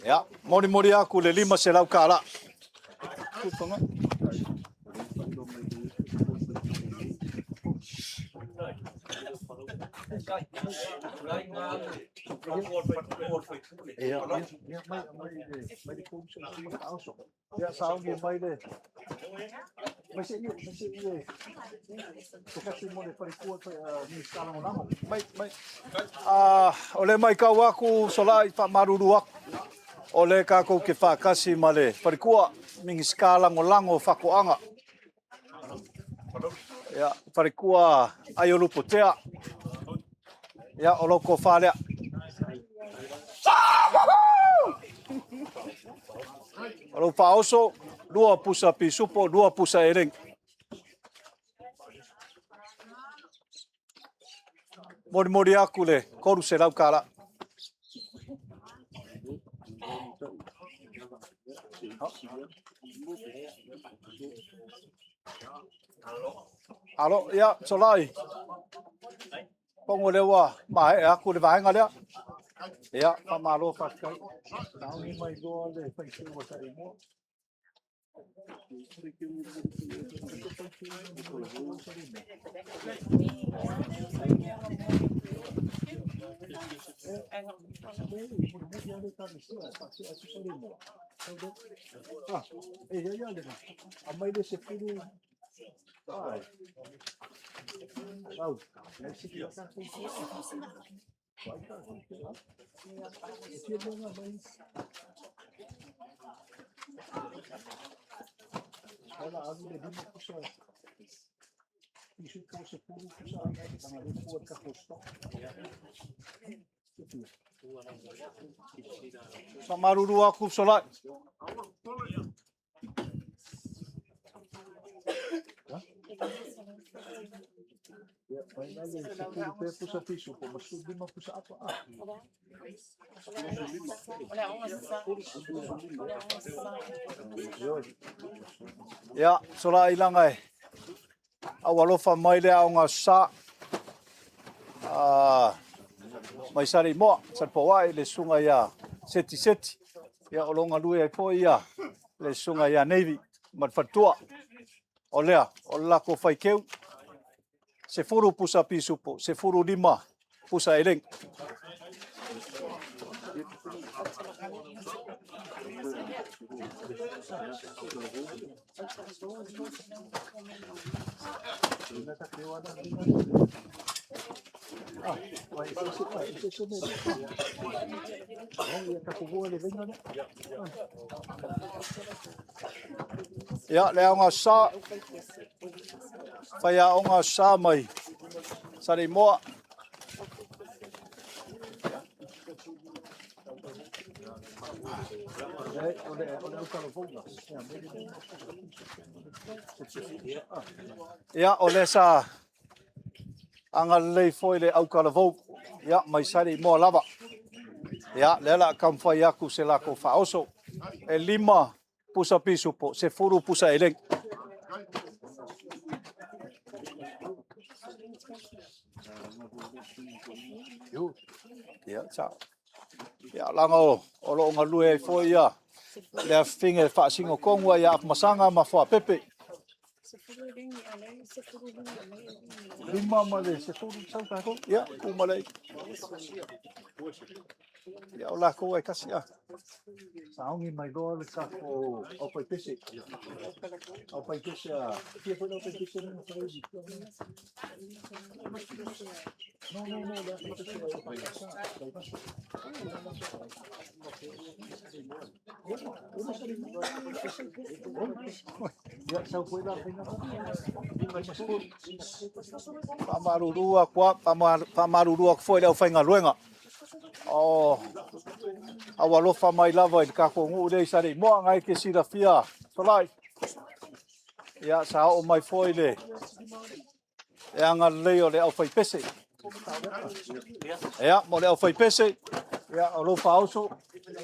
Ia, molimoli aku le $500. Ia, sauni mai le mai se i mai se i se tasi mo le faletua Minisita Lagolago. Mai, mai. Ah, o le matau aku solai faamalulu aku. O le tatou te faatasi ma le faletua Minisita Lagolago o Faatoaga. Ia, faletua Aiolupotea. Ia, o lou tofa lea. O lou faaoso, 2 pusa pisupo, 2 pusa elegi. Molimoli aku le $300. Alo, ia, solai. Pono lea ua maea aku le vaega lea. Ia, faamalo faafetai. Sauni mai loa le faitau a Samoa. Faamalulu aku Fesolai. Ia, Fesolai laga e aualofa mai le aoga sa mai Saleimoa, Salepoai, le susuga ia Seti Seti. Ia, o lo o galue ai foi ia le susuga ia Navy ma le faletua. O lea, o le latou faikeu, 10 pusa pisupo, 15 pusa elegi. Ia, le aoga sa, faiaoga sa mai Saleimoa. Ia, o lea sa agalelei foi le autalavou, ia, mai Saleimoa lava. Ia, lea o le a taumafai atu se latou faaoso. E 5 pusa pisupo, 10 pusa elegi. Ia, sa. Ia, laga o lo o galue ai foi ia le afafine e faasino tonu ai ia Afamasaga ma Fuapepe. Lima ma le 10 sau tatou. Ia, tu ma le. Ia, o lakou ai tasi a. Saogi mai loa le tatou aufaipese. Aufaipese a. Fia foi le aufaipese lea na fai. No, no, no, le aufaipese a. Ia, sau foi la faiga. Faamalulu atu lava, faamalulu atu foi i le aufaigaluega. O alofa mai lava i le tatou nuu lea i Saleimoa, na e te silafia Solai. Ia, sa oo mai foi le agalelei o le aufaipese. Ia, mo le aufaipese, ia, o lou faaoso,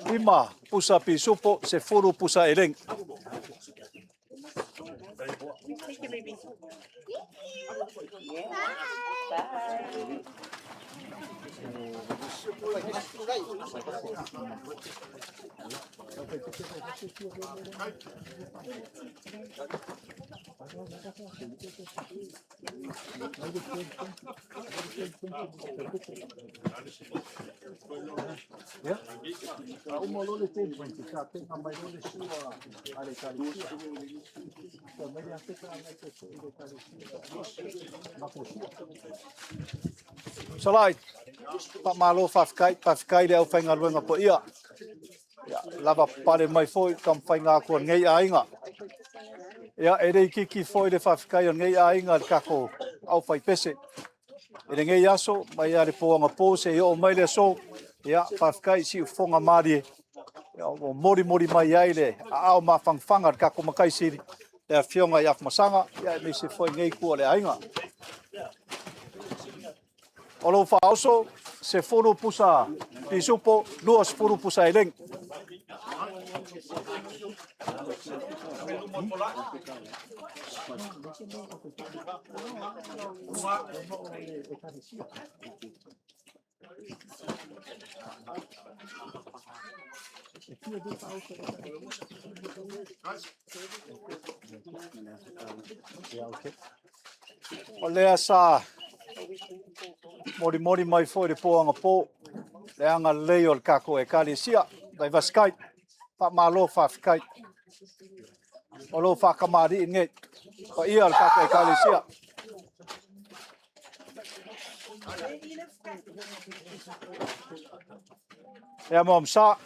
5 pusa pisupo, 10 pusa elegi. Thank you, baby. Bye. Ia, a uma loa le 10:20, tapena mai loa le sua a le ekalesia. Fai mai le aseta agai te foi i le ekalesia. Matou sua. Solai, faamalo faafetai, faafetai i le aufaigaluega paia. Ia, lava papale mai foi taumafaiga atu a lenei aiga. Ia, e le itiiti foi le faafetai a lenei aiga i le tatou aufaipese. I lenei aso, mai lava le po anapo seia oo mai le aso, ia, faafetai i siufofoga malie, ia, ua molimoli mai ai le aao mafanafana a le tatou Matai Sili, le Afioga ia Afamasaga, ia aemaise foi lenei itu o le aiga. O lou faaoso, 10 pusa pisupo, 20 pusa elegi. O lea sa molimoli mai foi le po anapo le agalelei o le tatou ekalesia Vaivase-tai. Faamalo faafetai. O lou faatamalii lenei, paia o le tatou ekalesia. Ia ma sa.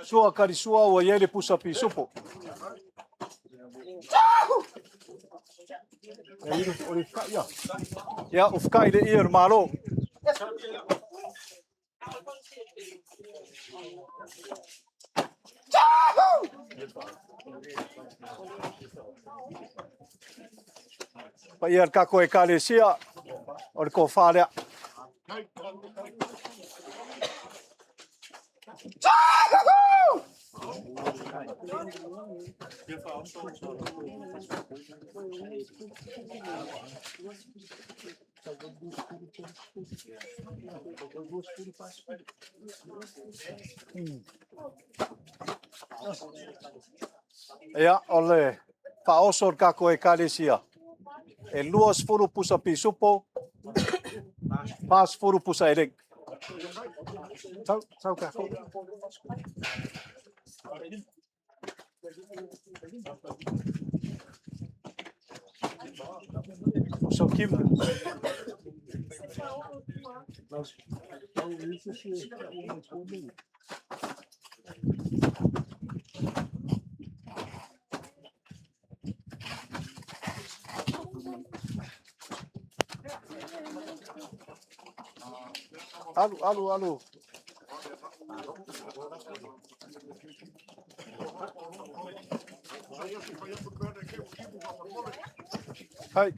Sua kalisua ua i ai le pusa pisupo. Ia, ufukai le ia o le Malo. Paia o le tatou ekalesia, o le tofa lea. Ia, o le faaoso o le tatou ekalesia, e 20 pusa pisupo, 40 pusa elegi. Sau, sau tatou. O sau kima. Alu, alu, alu. Hai.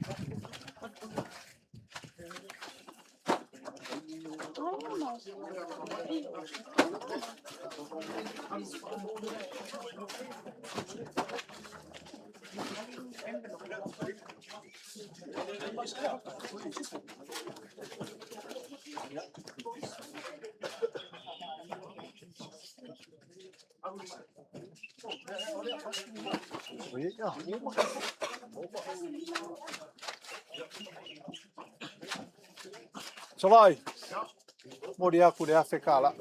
Solai, momoli atu le $1,000.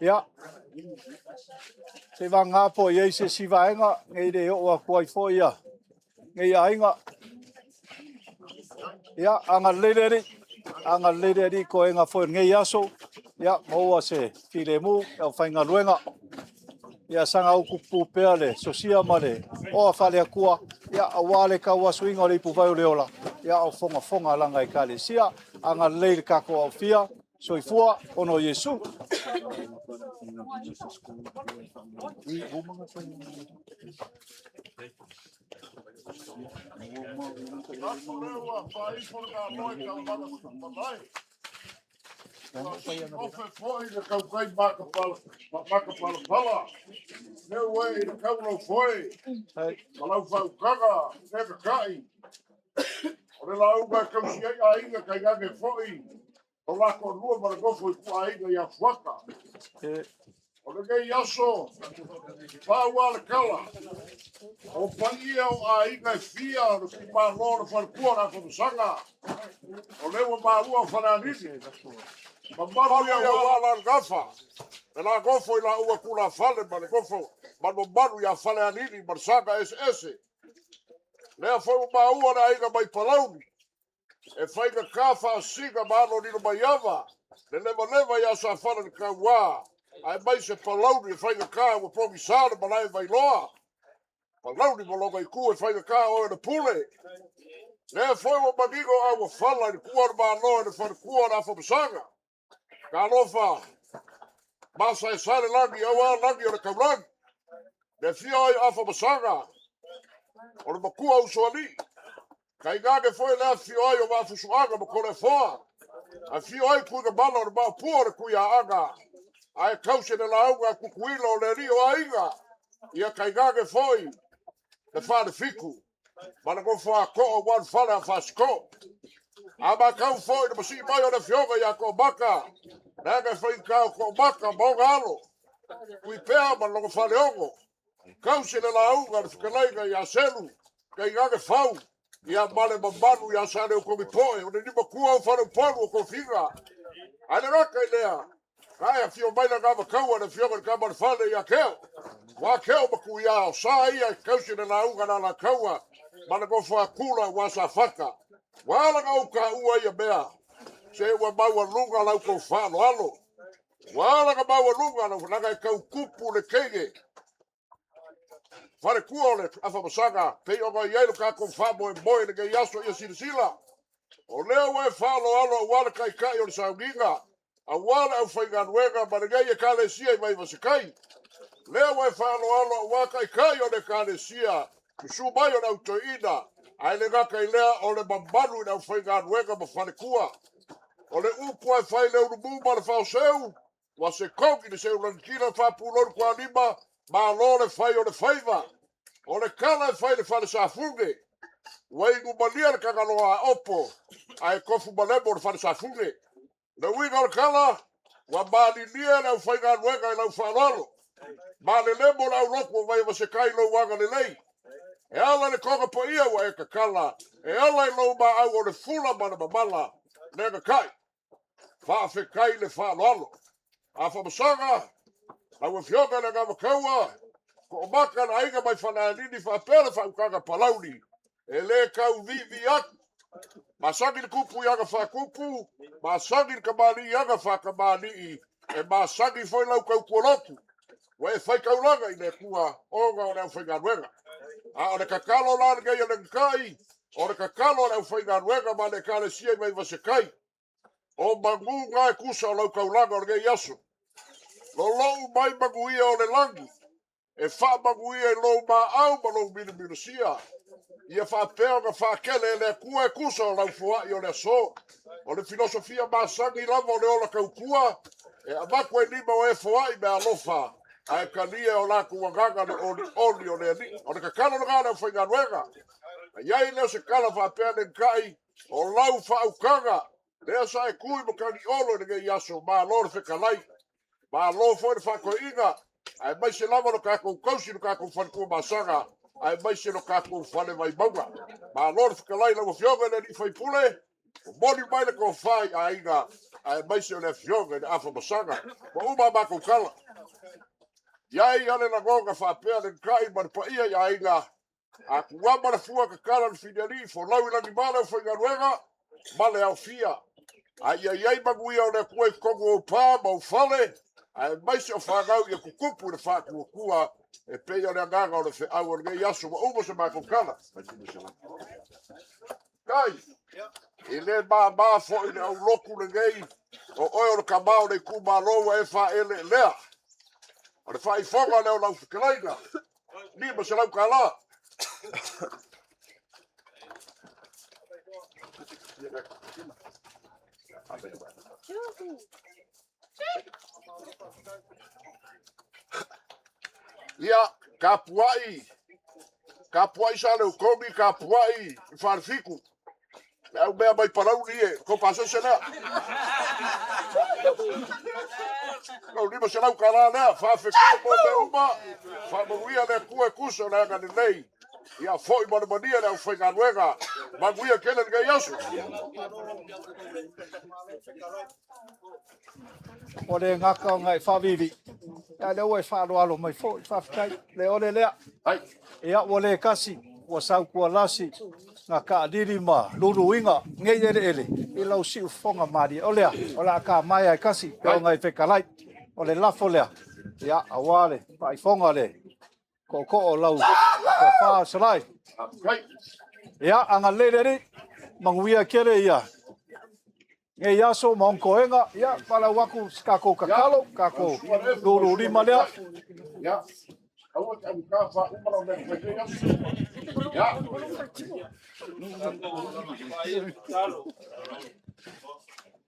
Ia, seivagana po o i ai se isi vaega nei le oo atu ai foi ia nei aiga. Ia, agalelei le Alii, agalelei le Alii i toega foi o lenei aso. Ia, maua se filemu i le aufaigaluega. Ia saga utupupu pea le sosia ma le oa faale-Atua, ia aua le tauasuina o le ipuvai o le ola, ia a o fogafoga a Lana Ekalesia. Agalelei i le tatou aofia. Soifua ona o Iesu. Atu lea ua faaifo le galoe i taumaga malae. Ua si'iofe foi le tautai makapalapala. Lea ua ee i le tau lau foe ma lau faautaga e tata'i. O le lauga e tausi ai aiga tainane foi lo la toalua ma le nofo a ituaiga ia Fuata. O lenei aso, pau lava le tala, o paia o aiga e fia o le itumalo o le faletua o le Afamasaga, o lea ua maua o Falealili, mamalu ia aua la le gafa, le la nofo i laua tulafale ma le nofo malumalu ia Falealili ma le saga eseese. Lea foi ua maua le aiga mai Palauli, e faigata faasina ma alo lilo mai ava, le levaleva ia Safala le taua, aemaise Palauli e faigata ua pogisa le malae Vailoa. Palauli ma lona itu e faigata oe o le pule. Lea foi ua manino auofala i le tuua o le Malo e le faletua o le Afamasaga. Talofa, masaesae le lagi aua lagi o le taulagi. Le afio ai o Afamasaga, o le matua usoalii. Tainane foi le afifio ai o Vaafusuaga ma Toleafoa. Afio ai Tuigamala o le Maopu o le Tuiaana. Ae tausi le lauga a Tutuila o le alii o aiga. Ia tainane foi le Falefitu ma le nofo a too aua le fale a Fasitoo. A matau foi i le masii mai o le afioga ia Toomata, leaga e faigata o Toomata ma ona alo, Tuipea ma lona faleono, tausi le lauga a le fetalaiga ia Selu, tainane Fau, ia ma le mamalu ia Saleutogipoe, o le limatua o Faleupolu o Tofiga. Ae le gata i lea, na e afio mai le Anavataua le afioga i le Tama a le Fale ia Teo. Ua Teo ma Tuia o sa ia e tausi le lauga a le Alataua ma le nofo a Tula aua Safata. Ua ala ona ou taua ia mea, se ua maualuga la outou faaaloalo. Ua ala ona maualuga lau leaga e tau tupu le teine faletua o le Afamasaga pei ona i ai lo tatou faamoemoe i lenei aso. Ia silasila, o lea ua e faaaloalo aua le taitai o le sauniga, aua le aufaigaluega ma lenei Ekalesia i Vaivasetai. Lea ua e faaaloalo aua taitai o le Ekalesia, susu mai o le au toeaina, ae le gata i lea o le mamalu i le aufaigaluega ma faletua. O le upu e fai le ulumu ma le faoseu, ua se togi le seu lanitila faapulou le tualima, malo le fai o le faiva. O le tala e fai i le fale Safune, ua inumalia le Tagaloa a Opo, ae tofu malemo le fale Safune. Le uiga o le tala, ua malilie le aufaigaluega i lau faaaloalo. Malelemo le aulotu o Vaiavasetai i lou agalelei. E ala i le toga paia ua e tatala, e ala i lou maau o le fula ma le mamala, le gatai. Faafetai le faaaloalo. Afamasaga, lau Afioga i le Anavataua, Toomata le aiga mai Falealili faapea le faautaga Palauli, e le tau viivii atu. Masani le tupu i aga faatupu, masani le tamalii i aga faatamalii, e masani foi lau tautua lotu. Ua e fai taulaga i le Atua ona o le aufaigaluega. A o le tatalo la lenei a le Gatai, o le tatalo a le aufaigaluega ma le Ekalesia i Vaivasetai, o manu na e tusa o lau taulaga o lenei aso. Lolou mai manuia o le lagi, e faamanuia i lou maau ma lou milomilosia. Ia faapea ona faatele e le Atua e tusa o lau foai o le aso. O le filosofia masani lava o le ola tautua, e avatu ai lima o e foai meaalofa, ae talia e o latou agaga le olioli o le Alii. O le tatalo lena a le aufaigaluega. Na i ai lea o se tala faapea, Lenatai, o lau faautaga Lea sa e tu i Matagiolo i lenei aso, malo le fetalai, malo foi le faatoeaina, aemaise lava lo tatou tausi i lo tatou fale Tuamasaga, aemaise lo tatou fale Vaimauga. Malo le fetalai i lau Afioga i le sui usufono, momoli mai le tofa i aiga, aemaise o le Afioga i le Afamasaga. Ua uma a matou tala. I ai lava le lagona faapea le tai ma le paia i aiga, a tuama le fua tatala le filialii, folau i lagima le aufaigaluega ma le aofia. A ia i ai manuia o le Atua i totonu o ou pa ma ou fale, aemaise o fanau ia tutupu i le faatuatua e pei o le agaga o le feau o lenei aso. Ua uma se matou tala. Tai, e le mama foi le aulotu lenei, o oe o le tama o le itumalo ua e faaeleelea. O le faaifoga lea o lau fetalaiga, $500. Ia, tapuai, tapuai Saleutogi, tapuai i Falefitu. Le au mea mai Palauli e, ko pasese lea. Lau $500 lea, faafetai mo mea uma, faamanuia le Atua e tusa o le agalelei. Ia foi ma le manuia le aufaigaluega, manuia tele lenei aso. Ua le gata ona e faaviivii, a o lea ua e faaaloalo mai foi. Faafetai. Le ole lea. Ia, ua le tasi, ua sautualasi na taalili ma luluina nei eleele i lau siufofoga malie. O lea, o le a ta maea e tasi pe ona e fetalai. O le lafo lea, ia, aua le faaifoga le tootoo o lau tofa Salai. Ia, agalelei le Alii, manuia tele ia nei aso ma ona toega. Ia, valaau atu se tatou tatalo, tatou lululima lea. Ia, aua te augata faauma lau mea fai nei aso. Ia.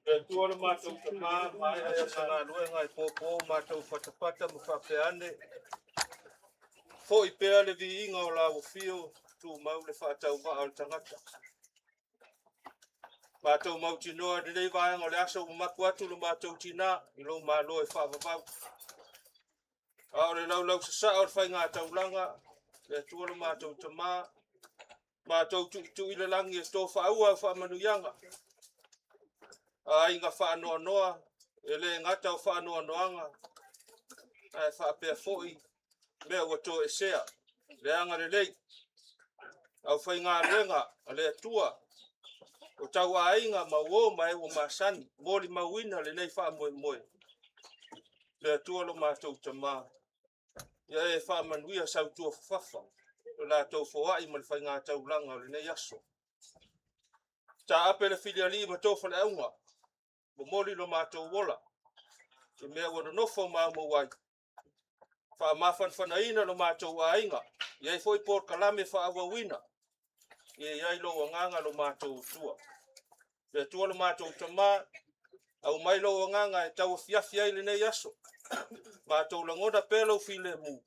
Le Atua lo matou Tama, maea ia se galuega e popo matou fatafata ma faapea ane, foi pea le viiga o lau afio, tumau le faatauvaa o le tagata. Matou mautinoa i lenei vaega o le aso ua mapu atu lo matou tina i lou malo e faavavau. A o le laulau sasaa o le faiga taulaga, le Atua lo matou Tama, matou tuitui le lagi e tofaaua au faamanuiaga. Aiga faanoanoa, e le gata o faanoanoaga, ae faapea foi mea ua toesea, le agalelei, aufaigaluega a le Atua, o tauaiga ma uo ma e ua masani, molimauina lenei faamoemoe. Le Atua lo matou Tama, ia e faamanuia sautua fafafa, lo latou foai ma le faiga taulaga o lenei aso. Taape le filialii ma tofaleauga, momoli lo matou ola, i mea ua nonofo maumau ai, faamafanafanaina lo matou aiga, e i ai foi polokalame faaauauina, ia i ai lou agaga lo matou Atua. Le Atua lo matou Tama, aumai lou agaga e tauafiafi ai lenei aso, matou lagona pea lou filemu,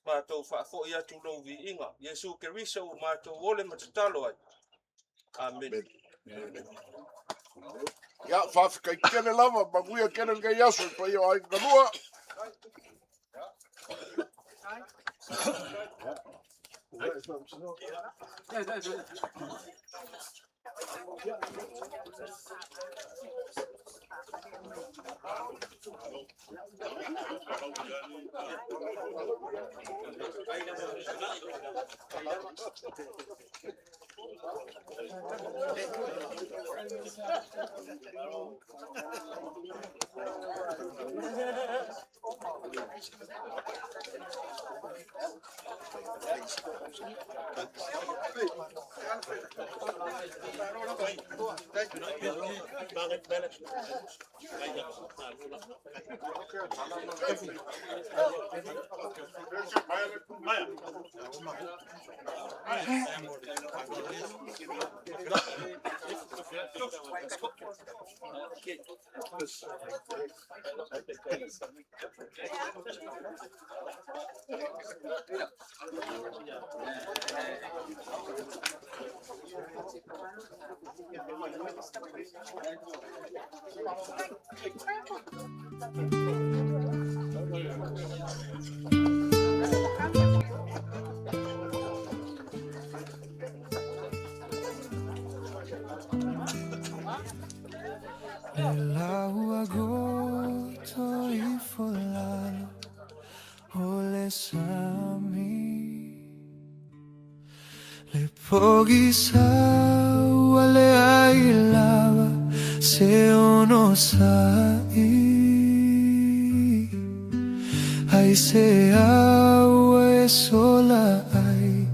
matou faafoi atu lou viiga. Iesu Keriso ua matou ole ma tatalo ai. Amene. Ia, faafetai tele lava, manuia tele lenei aso i paia o aiga galua. Le lau goto ifo lalo o le sami. Le pogisa ua leai lava se onosai. Aisea ua e sola ai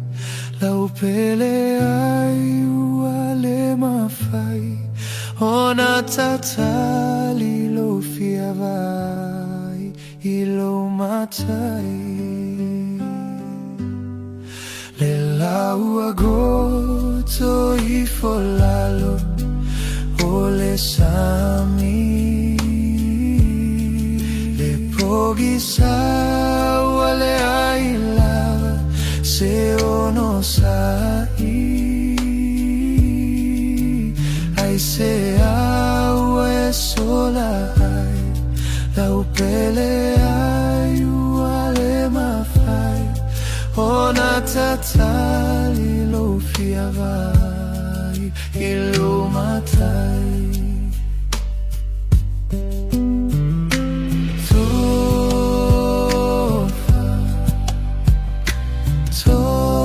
lau pele ai ua le mafai ona tatali lou fia vaai i lou matai. Le lau a goto ifo lalo o le sami. Le pogisa ua leai lava se onosai. Aisea ua e sola ai lau pele ai ua le mafai ona tatali lou fia vaai i lou matai. Tofa, tofa,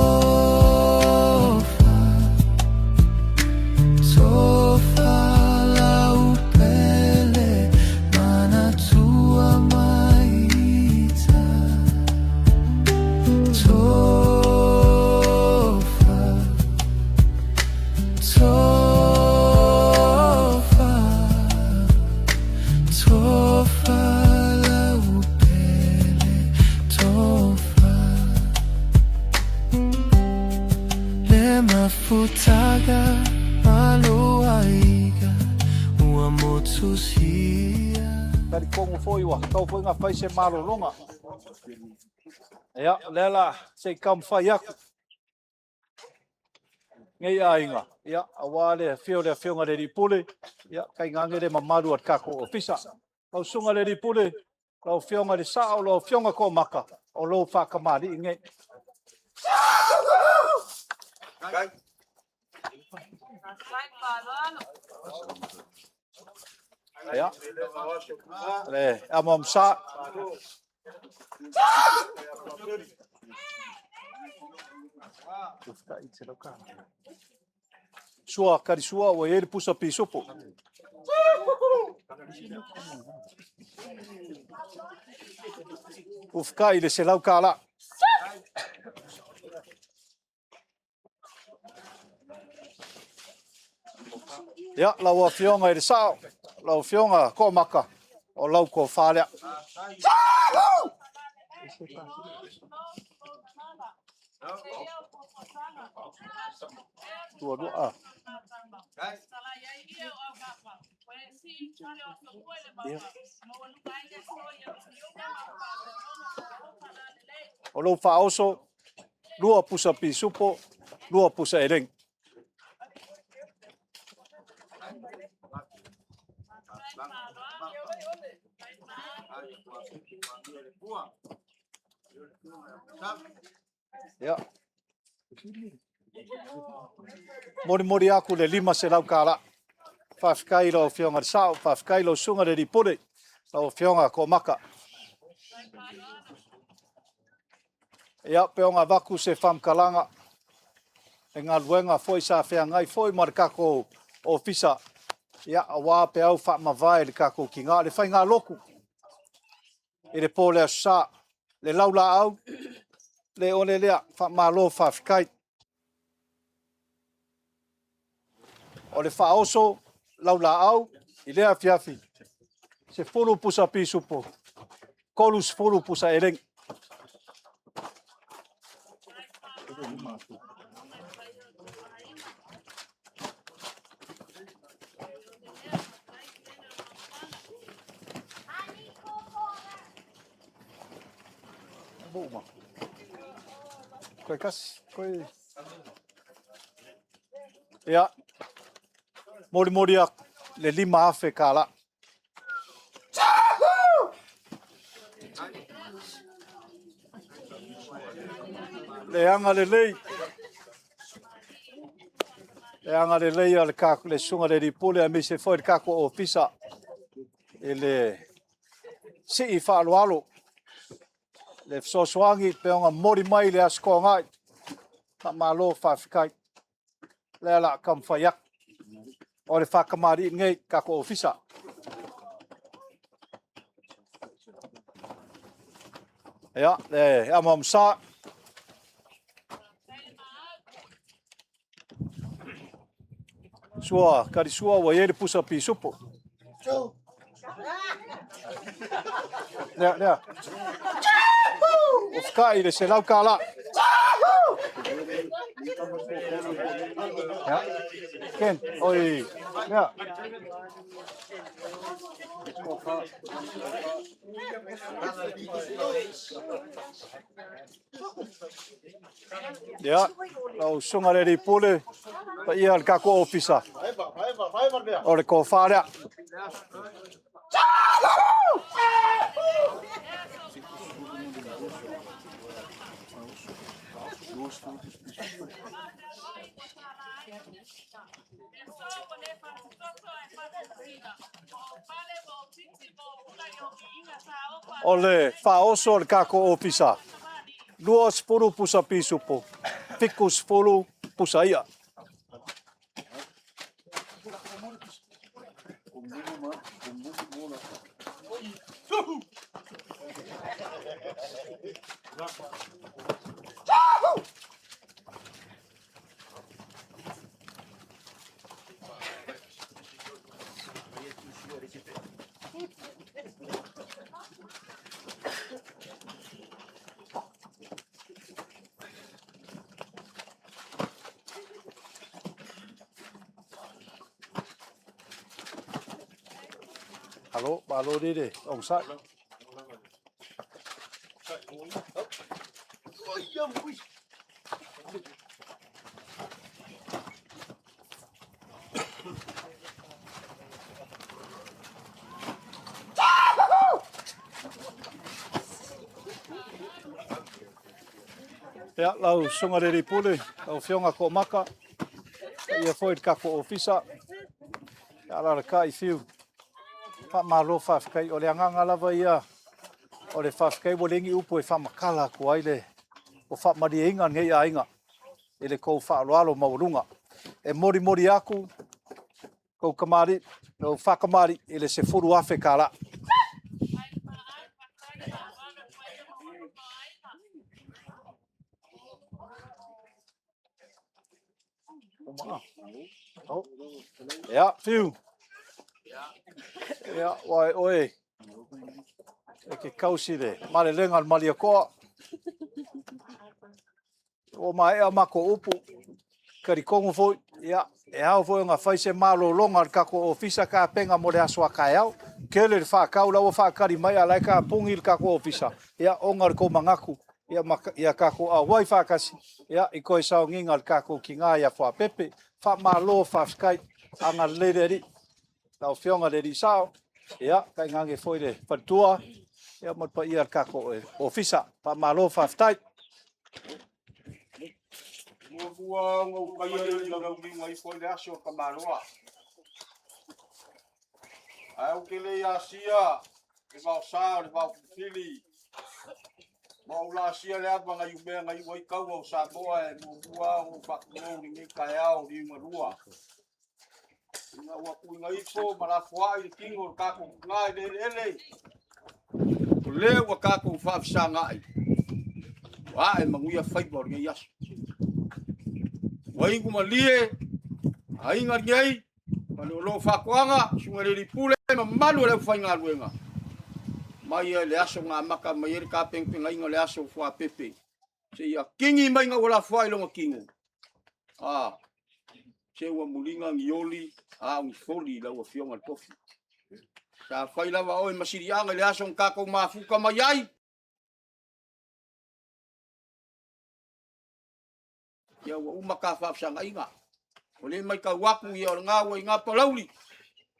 tofa lau pele manatua ma ita. Tofa, tofa, tofa lau pele, tofa. Le mafutaga a lou aiga ua motusia. Talitonu foi ua tatau foi ona fai se malologa. Ia, o lea la se i taumafai atu nei aiga, ia, aua le afio o le Afioga i le Alii Pule, ia, tainane le mamalu o le tatou ofisa. Lau Susuga i le Alii Pule, lau Afioga i le Sao, lau Afioga Toomata, o lou faatamalii lenei. Ia, le amo amsa. Sua kalisua ua i ai le pusa pisupo. Ufkai le $100. Ia, lau Afioga i le Sao, lau Afioga Toomata, o lau tofa lea. Tua lua, ah. Ia. O lou faaoso, 2 pusa pisupo, 2 pusa elegi. Ia. Molimoli aku le $500. Faafetai i lau Afioga i le Sao, faafetai i lau Susuga i le Alii Pule, lau Afioga Toomata. Ia, pe ona avatu se faamatalaga, le galuega foi sa feagai foi ma le tatou ofisa, ia, aua peau faamavae i le tatou tiga, le faigalotu i le po o le Aso Sa, le laulaau, le ole lea, faamalo faafetai. O le faaoso laulaau i lea afiafi, 10 pusa pisupo, 30 pusa elegi. Koe kasi, koe. Ia. Molimoli atu le $5,000. Le agalelei, le agalelei a le le susuga i le alii pule aemaise foi le tatou ofisa i le sii faaaloalo le fesoasoani e pei ona momoli mai i le Aso Toonai. Faamalo faafetai. O lea o le a taumafai atu. O le faatamalii lenei i le tatou ofisa. Ia, le amo sa. Sua, talisua ua i ai le pusa pisupo. Lea, lea. Ua feta'i i le $100. Ia, Ken, oi, lea. Ia, lau susuga i le alii pule, paia o le tatou ofisa, o le tofa lea. O le faaoso o le tatou ofisa, 20 pusa pisupo, 70 pusa i'a. Alo, malo le onosai. Ia, lau susuga i le alii pule, lau Afioga Toomata, paia foi i le tatou ofisa, ia alaalatai Fiu, faamalo faafetai. O le agaga lava ia o le faafetai, ua leai ni upu e faamatala atu ai le ua faamalieina lenei aiga i le tou faaaloalo maualuga. E molimoli atu tou tamalii, tou faatamalii i le $10,000. Ia, Fiu. Ia, ua e oe e te tausi le malelega a le Malietoa. Ua maea matou upu, talitonu foi, ia, e ao foi ona fai se malologa a le tatou ofisa tapena mo le aso a taeao. Tele le faatau la ua faatali mai a o la e tapuni le tatou ofisa, ia, ona o le tou manatu ia, ma, ia tatou auai faatasi ia, i toe sauniga a le tatou tina ia Fuapepe. Faamalo faafetai, agalelei le Alii, lau Afioga i le Alii Sao, ia, tainane foi le faletua, ia ma le paia o le tatou ofisa. Faamalo faafetai. Muamua ona ou taia le lauliuina ifo ai le aso o Tamaloa. Ae ou te le i asia le vaosa o le vaofilifili, ma ou laasia le ava na iumea na iu ai taua o Samoa, e muamua ona ou faatulou lenei taeao liugalua. Ina ua tuuina ifo ma lafoai le tino o le tatou tina i le eleele, o lea ua tatou faafesagai, ua ae manuia faiva o lenei aso. Ua iu malie aiga lenei, Faleolo Faatoaga, Susuga i le Alii Pule, mamalu o le aufaigaluega, mai lava i le aso na amata mai ai le tapenapenaina o le aso o Fuapepe, seia kini mai ina ua lafoai lona tino. A, se ua muliga ni oli, a o ni foli i lau Afioga i le Tofi. Sa fai lava oe ma siliaga i le aso na tatou mafuta mai ai, ia ua uma ta faafesagaiga. O lea e matau atu ia o lena ua i ina Palauli,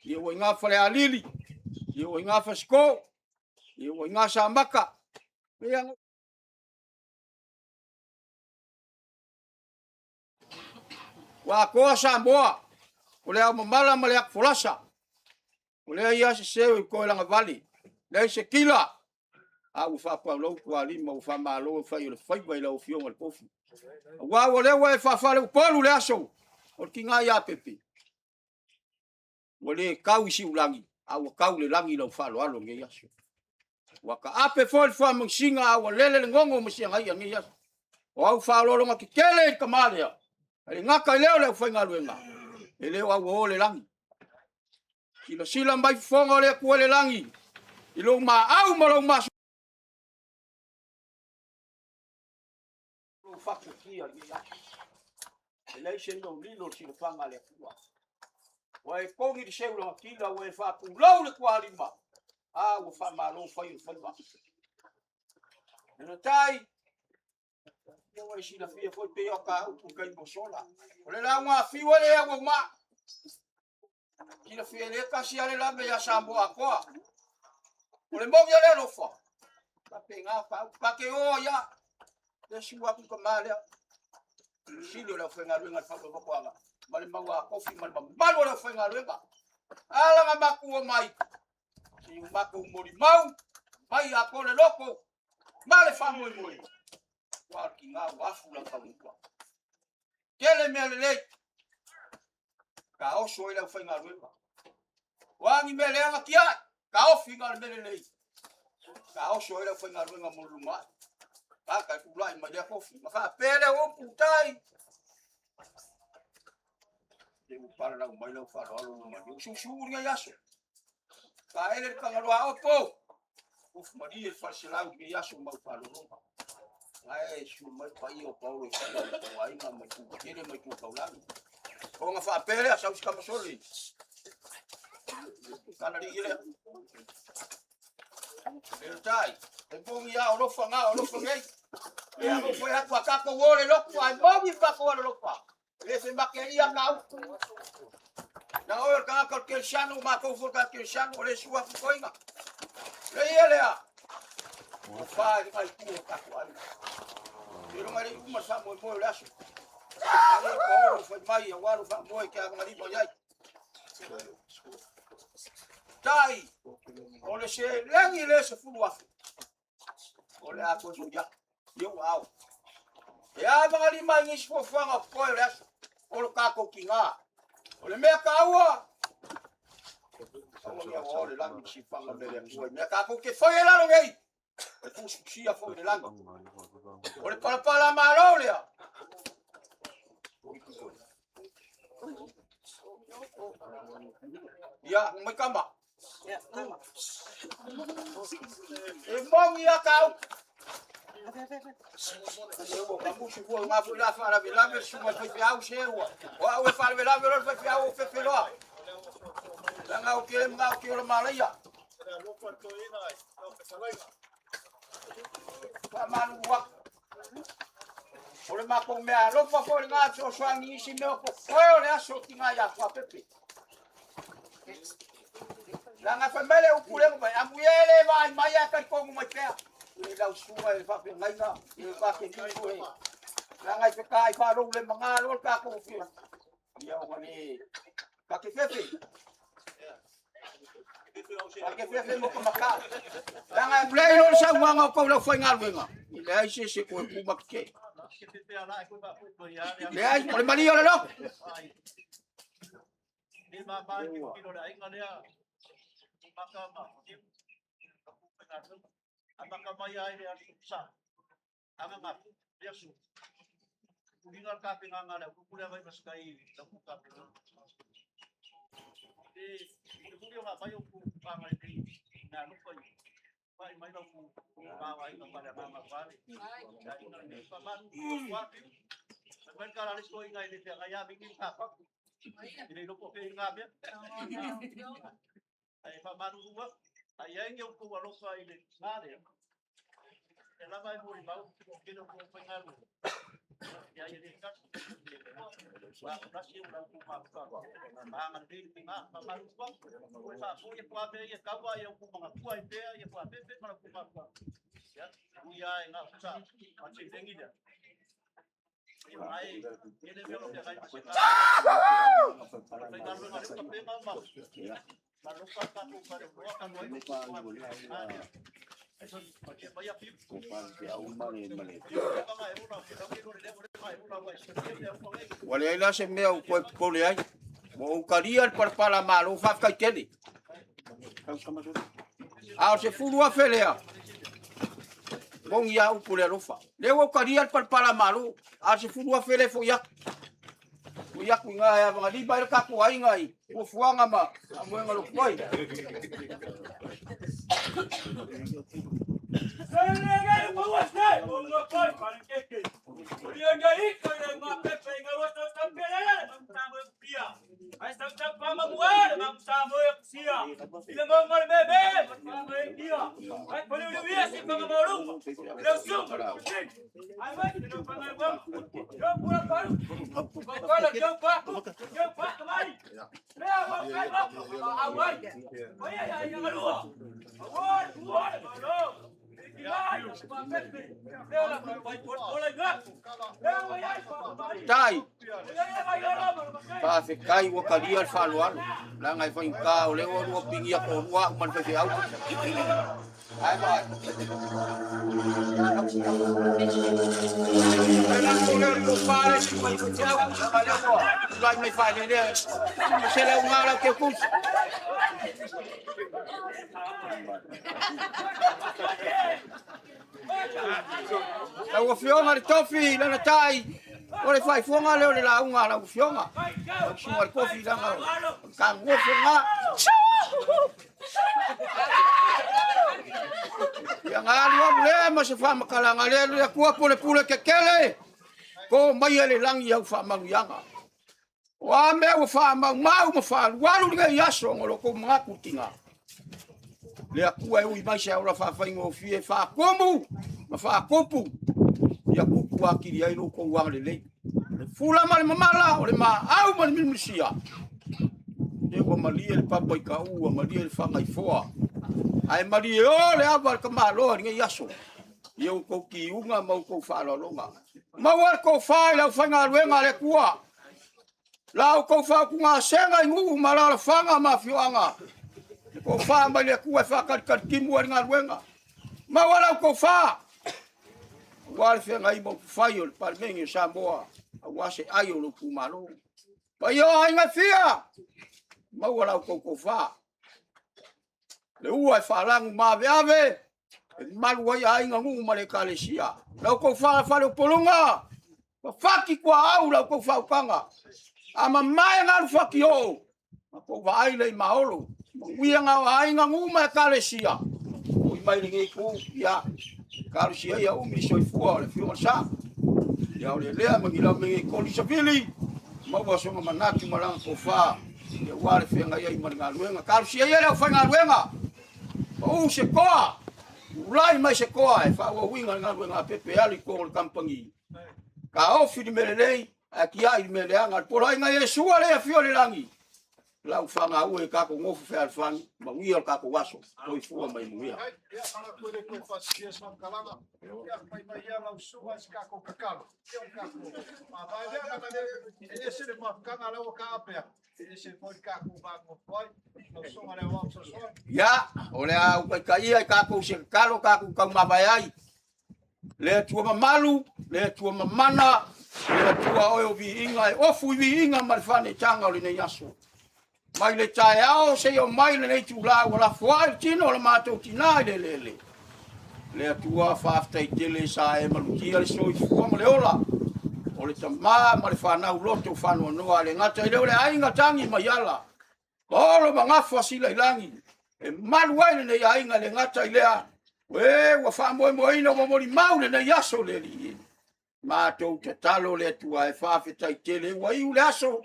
ia ua i ina Falealili, ia ua i ina Fasitoo, ia ua i ina Samata. Ia ua atoa Samoa, o le aomamala ma le atufolasa, ua leai lava se seu e toe lagavale, leai se tila, a ua faapalou tualima ua faamalo le fai o le faiva i lau Afioga i le Tofi. Aua o lea ua e faafaaleupolu le aso o le tina ia Pepe, ua le tau i siulagi, a ua tau i le lagi lau faaaloalo i lenei aso. Ua taape foi le faamanusina a ua lele le gogo ma siagaia i lenei aso. O au faaaloaloga tetele i le tama lea, ae le gata i lea o le aufaigaluega, e le o auo le lagi. Silasila mai fofoga o le Atua i le lagi i lou maau ma lou E leai se mea o lilo i le silafaga a le Atua. Ua e togi le seu lagatila ua e faatulou le tualima, a ua faamalo fai o le faiva. Lenatai, ia ua e silafia foi e pei lava o ta upu i le taimi ua sola, o le lauga a Fiu e le auaumaa. Silafia o lea e tasi lava le lave ia Samoa atoa. O le moni o le alofa, e faapena ta upu, ta te o ai lava. Lea e susu atu le tama lea, Ofisa Sili o le aufaigaluega a le Faatoaga ma le mauga tofi ma le mamalu o le aufaigaluega. Ala ona matou omai, se i o matou molimau, mai atoa le loto ma le faamoemoe, aua o le tina ua afu lana taumua. Tele mea lelei, taoso ai le aufaigaluega. O a ni mea leaga, tiai, taofi na o le mea lelei, taoso ai le aufaigaluega mo le lumanai. Tagata e tulai mai lea tofi. Ma faapea lea upu tai, se ua palalau mai lau faaaloalo ua malie. Ua suusuu lenei aso. Taele le Tagaloa Opo, ufu malie le faleselau i lenei aso ma lau faaaloalo. Ae susu mai le paia o paolo e fia o le aiga ma itu tetele ma itu taulagi. Ona faapea lea, sau si tama sole. Tala lii lea. Tai, e moni lava o lofa na o lofa nei. E alo foi atu a tatou o le lotu, ae moni le tatou alolofa. E le femateaia ka upu. Na oe o le tagata o le kerisiano, o matou foi o le tagata kerisiano, o le susu atu toeaina. Le ia lea, ua fa i le itu o tatou aiga. Seiloga e le i uma le faamoemoe o le aso. A le paolo fai mai aua lou faamoe e te avagalima i ai. Tai, o le seleni le 10,000, o le a toe foi atu i ou aao. E avagalima ai nisi fuafuaga o totoe o le aso, o lo tatou tiga. O le mea taua, aua ne i aoao le lagi i le sifaga o mea le Atua i mea tatou te faia i lalo nei, e fusifusia foi le lagi. O le palapala malo lea. Ia, mai tama. E moni a ka upu. Ua musu foi ngā foi la faalavelave le susuga i le faifeau se ua. O au e faalavelave loa le faifeau o fefe loa. Leaga ou te le manao ou te ola malaia. Faamalulu atu. O le matou mea alofa foi lena e fesoasoani i nisi mea o totoe o le aso o tina ia Fuapepe. Leaga fai mai le upu lea mai, amuia e le vaai mai ae talitonu mai pea. I lau susuga i le faafeagaiga, i le faafeagaiga e. Leaga e fetai faalou le maga loa le tatou fia. Ia ona le... Ta te fefe. Ta te fefe mo ka matau. Leaga e play loa le saunoaga o tou le aufaigaluega. E leai se isi e toe tu ma tetee. Leai, o le malie o le loto. Ua leai la se mea ou toe popole ai. Ua ou talia le palapala a Malo, faafetai tele. A o le 10,000 lea, moni lava upu o le alofa. Lea ua ou talia le palapala a Malo, a o le 10,000 lea e foi atu. Foi atu i ina e avagalima ai le tatou aiga i fuafuaga ma faamoega o lo o totoe. Tai, faafetai ua talia le faaaloalo, leaga e faigata o lea ua lua pinia toalua au ma le faifeau. Ae vaai. Tulai mai faalelea, se lauga o lau teutusi. Lau Afioga i le Tofi Lanatai, o le faaifoga lea o le lauga a lau Afioga. Lau Susuga i le Tofi, leaga o le tagofo lena. Ia na alu alu lea ma se faamatalaga lea le Atua pulepule tetele, to maia le lagi au faamanuiaga. O a mea ua faamaumau ma faalualu lenei aso ona o lo outou manatu i tina. Le Atua e ui mai se aola faafaigofie faatumu ma faatupu ia tupu atili ai lo outou agalelei. Le fula ma le mamala, o le maau ma le milimilisia. Se ua malie le papa i kau, ua malie le faga i foa. Ae malie o le ava a le tamaloa i lenei aso i outou tiuga ma outou faaaloaloga. Maua le tofa i le aufaigaluega a le Atua. La outou faautugasega i nuu ma alaalafaga ma afioaga, le tofa mai le Atua e faatalitalitimu ai le galuega. Maua lau tofa aua le feagai ma upufai o le Palemene o Samoa, aua se ai o lou itumalo. Paia o aiga e fia, maua la outou tofa. Le ua e faalanu maaveave, e malu ai aiga, nuu ma le ekalesia. La outou faleupoluga, fafati tuaau la outou faautaga. A mamae galu fatioo, matou vaai lea i maolo. Manuia na o aiga, nuu ma ekalesia. Foi mai lenei itu, ia, talosia ia umi le soifua o le Afioga i le Sa. Ia o le lea ma ni lau mea koli savili, maua sona manatu ma lana tofa, ia aua le feagai ai ma le galuega. Talosia ia le aufaigaluega, pau se toa, ulai mai se toa e faaauauina le galuega a Pepe e alu i totonu o le kamupani. Taofi le mea lelei, ae tiai le mea leaga. Le poloaiga Iesu a le afio i le lagi, lau fagaue i tatou nofo fealofani, manuia le tatou aso, soifua ma ia manuia. Ia, manatu e le toe faasisia se faamatalaga. Ia, fai mai ia lau susuga i se tatou tatalo. Ia, o le tatou mavae lea, leaga e le ese le mafutaga lea ua taape atu. E ese foi le tatou va nonofo ai. Lau susuga i le Aoao Fesoasoani. Ia, o le a utaitaia i tatou se tatalo tatou taumavae ai. Le Atua mamalu, le Atua mamana, le Atua oe o viiga e ofu i viiga ma le faanetaga o lenei aso. Mai le taeao seia omai lenei itula ua lafoai le tino o le matou tina i le eleele. Le Atua faafetai tele sa e malutia le soifua ma le ola o le tama ma le fanau loto faanoanoa le gata i lea o le aiga tagi mai ala. Olo ma gafa sila i lagi e malu ai lenei aiga le gata i lea o e ua faamoemoeina ua molimau lenei aso le Alii. Matou tatalo le Atua e faafetai tele ua iu le aso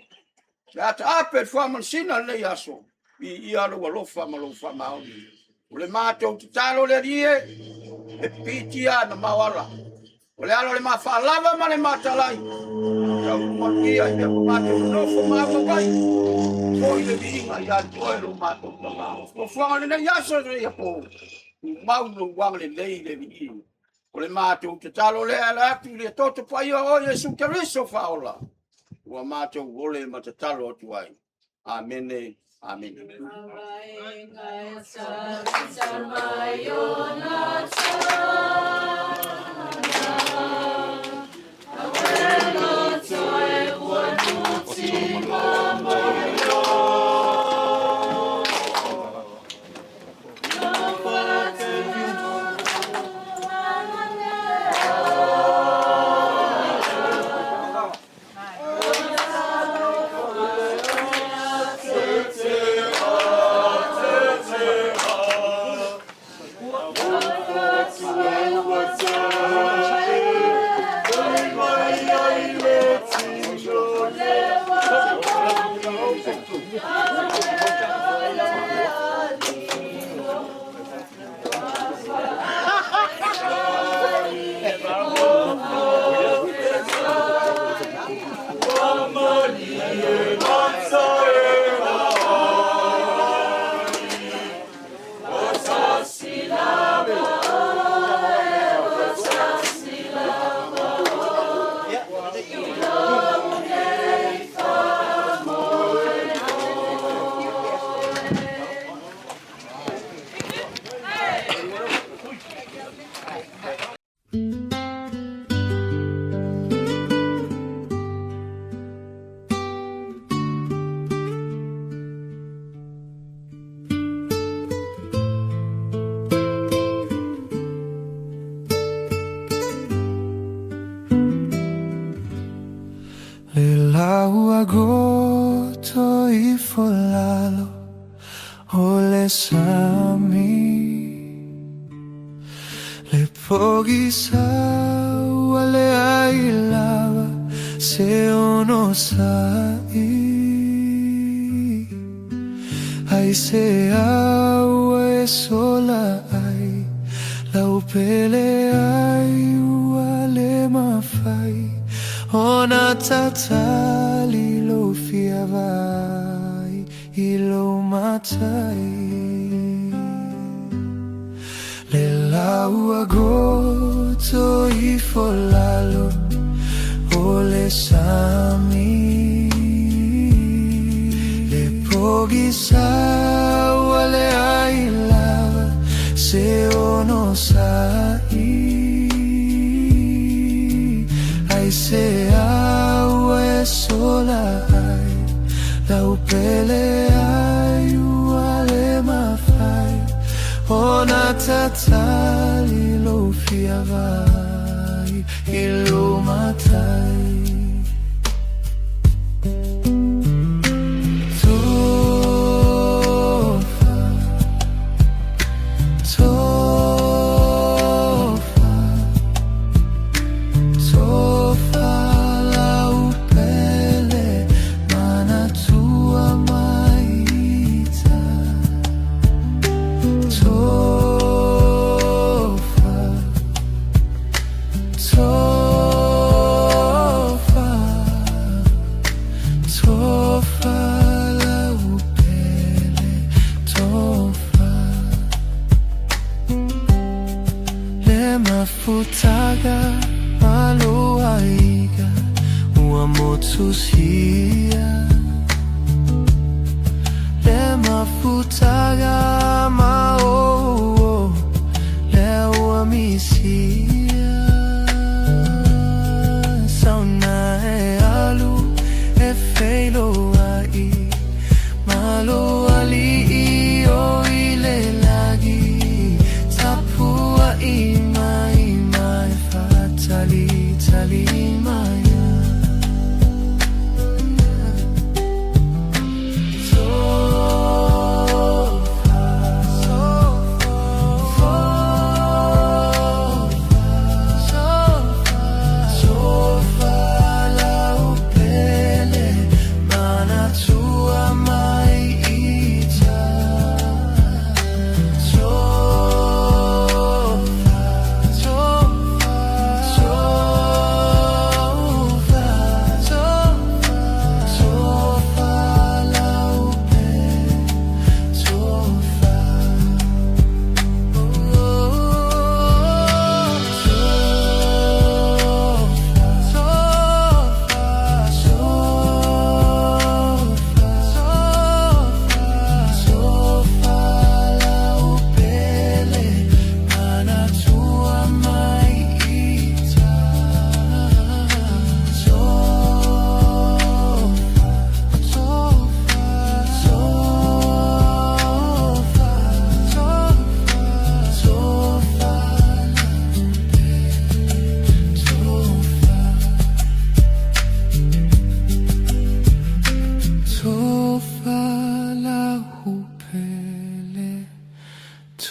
se a taape le faamanasina lenei aso viia lou alofa ma lou faamaoni. O le matou tatalo le Alii e, e pipiitia e mamao ala. O le ala o le mafaalava ma le matalai. Tau manuia i mea ua matou nonofo ma auau ai. Foi le viiga ia te oe lo matou Tama. O fuafuaga o lenei aso lenei apo, tumau lou agalelei le Alii. O le matou tatalo lea e ala atu i le toto paia o Iesu Keriso faaola, ua matou ole ma tatalo atu ai. Amene, amene. Le lau agoto ifo lalo o le sami. Le pogisa ua leai lava se onosai. Ai se ua e sola ai lau pele ai ua le mafai ona tatali lou fia vaai i lou matai. Le lau agoto ifo lalo o le sami. Le pogisa ua leai lava se onosai. Ai se ua e sola ai lau pele ai ua le mafai ona tatali lou fia vaai i lou matai. Tofa, tofa, tofa lau pele manatua mai ita. Tofa, tofa, tofa lau pele, tofa. Le mafutaga ma lou aiga ua motusia. Le mafutaga ma o lea ua misia. Sauna e alu e feiloai ma lou alii o i le lagi. Tapuai mai ma e faatalitali mai. Tofa, tofa,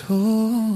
Tonu.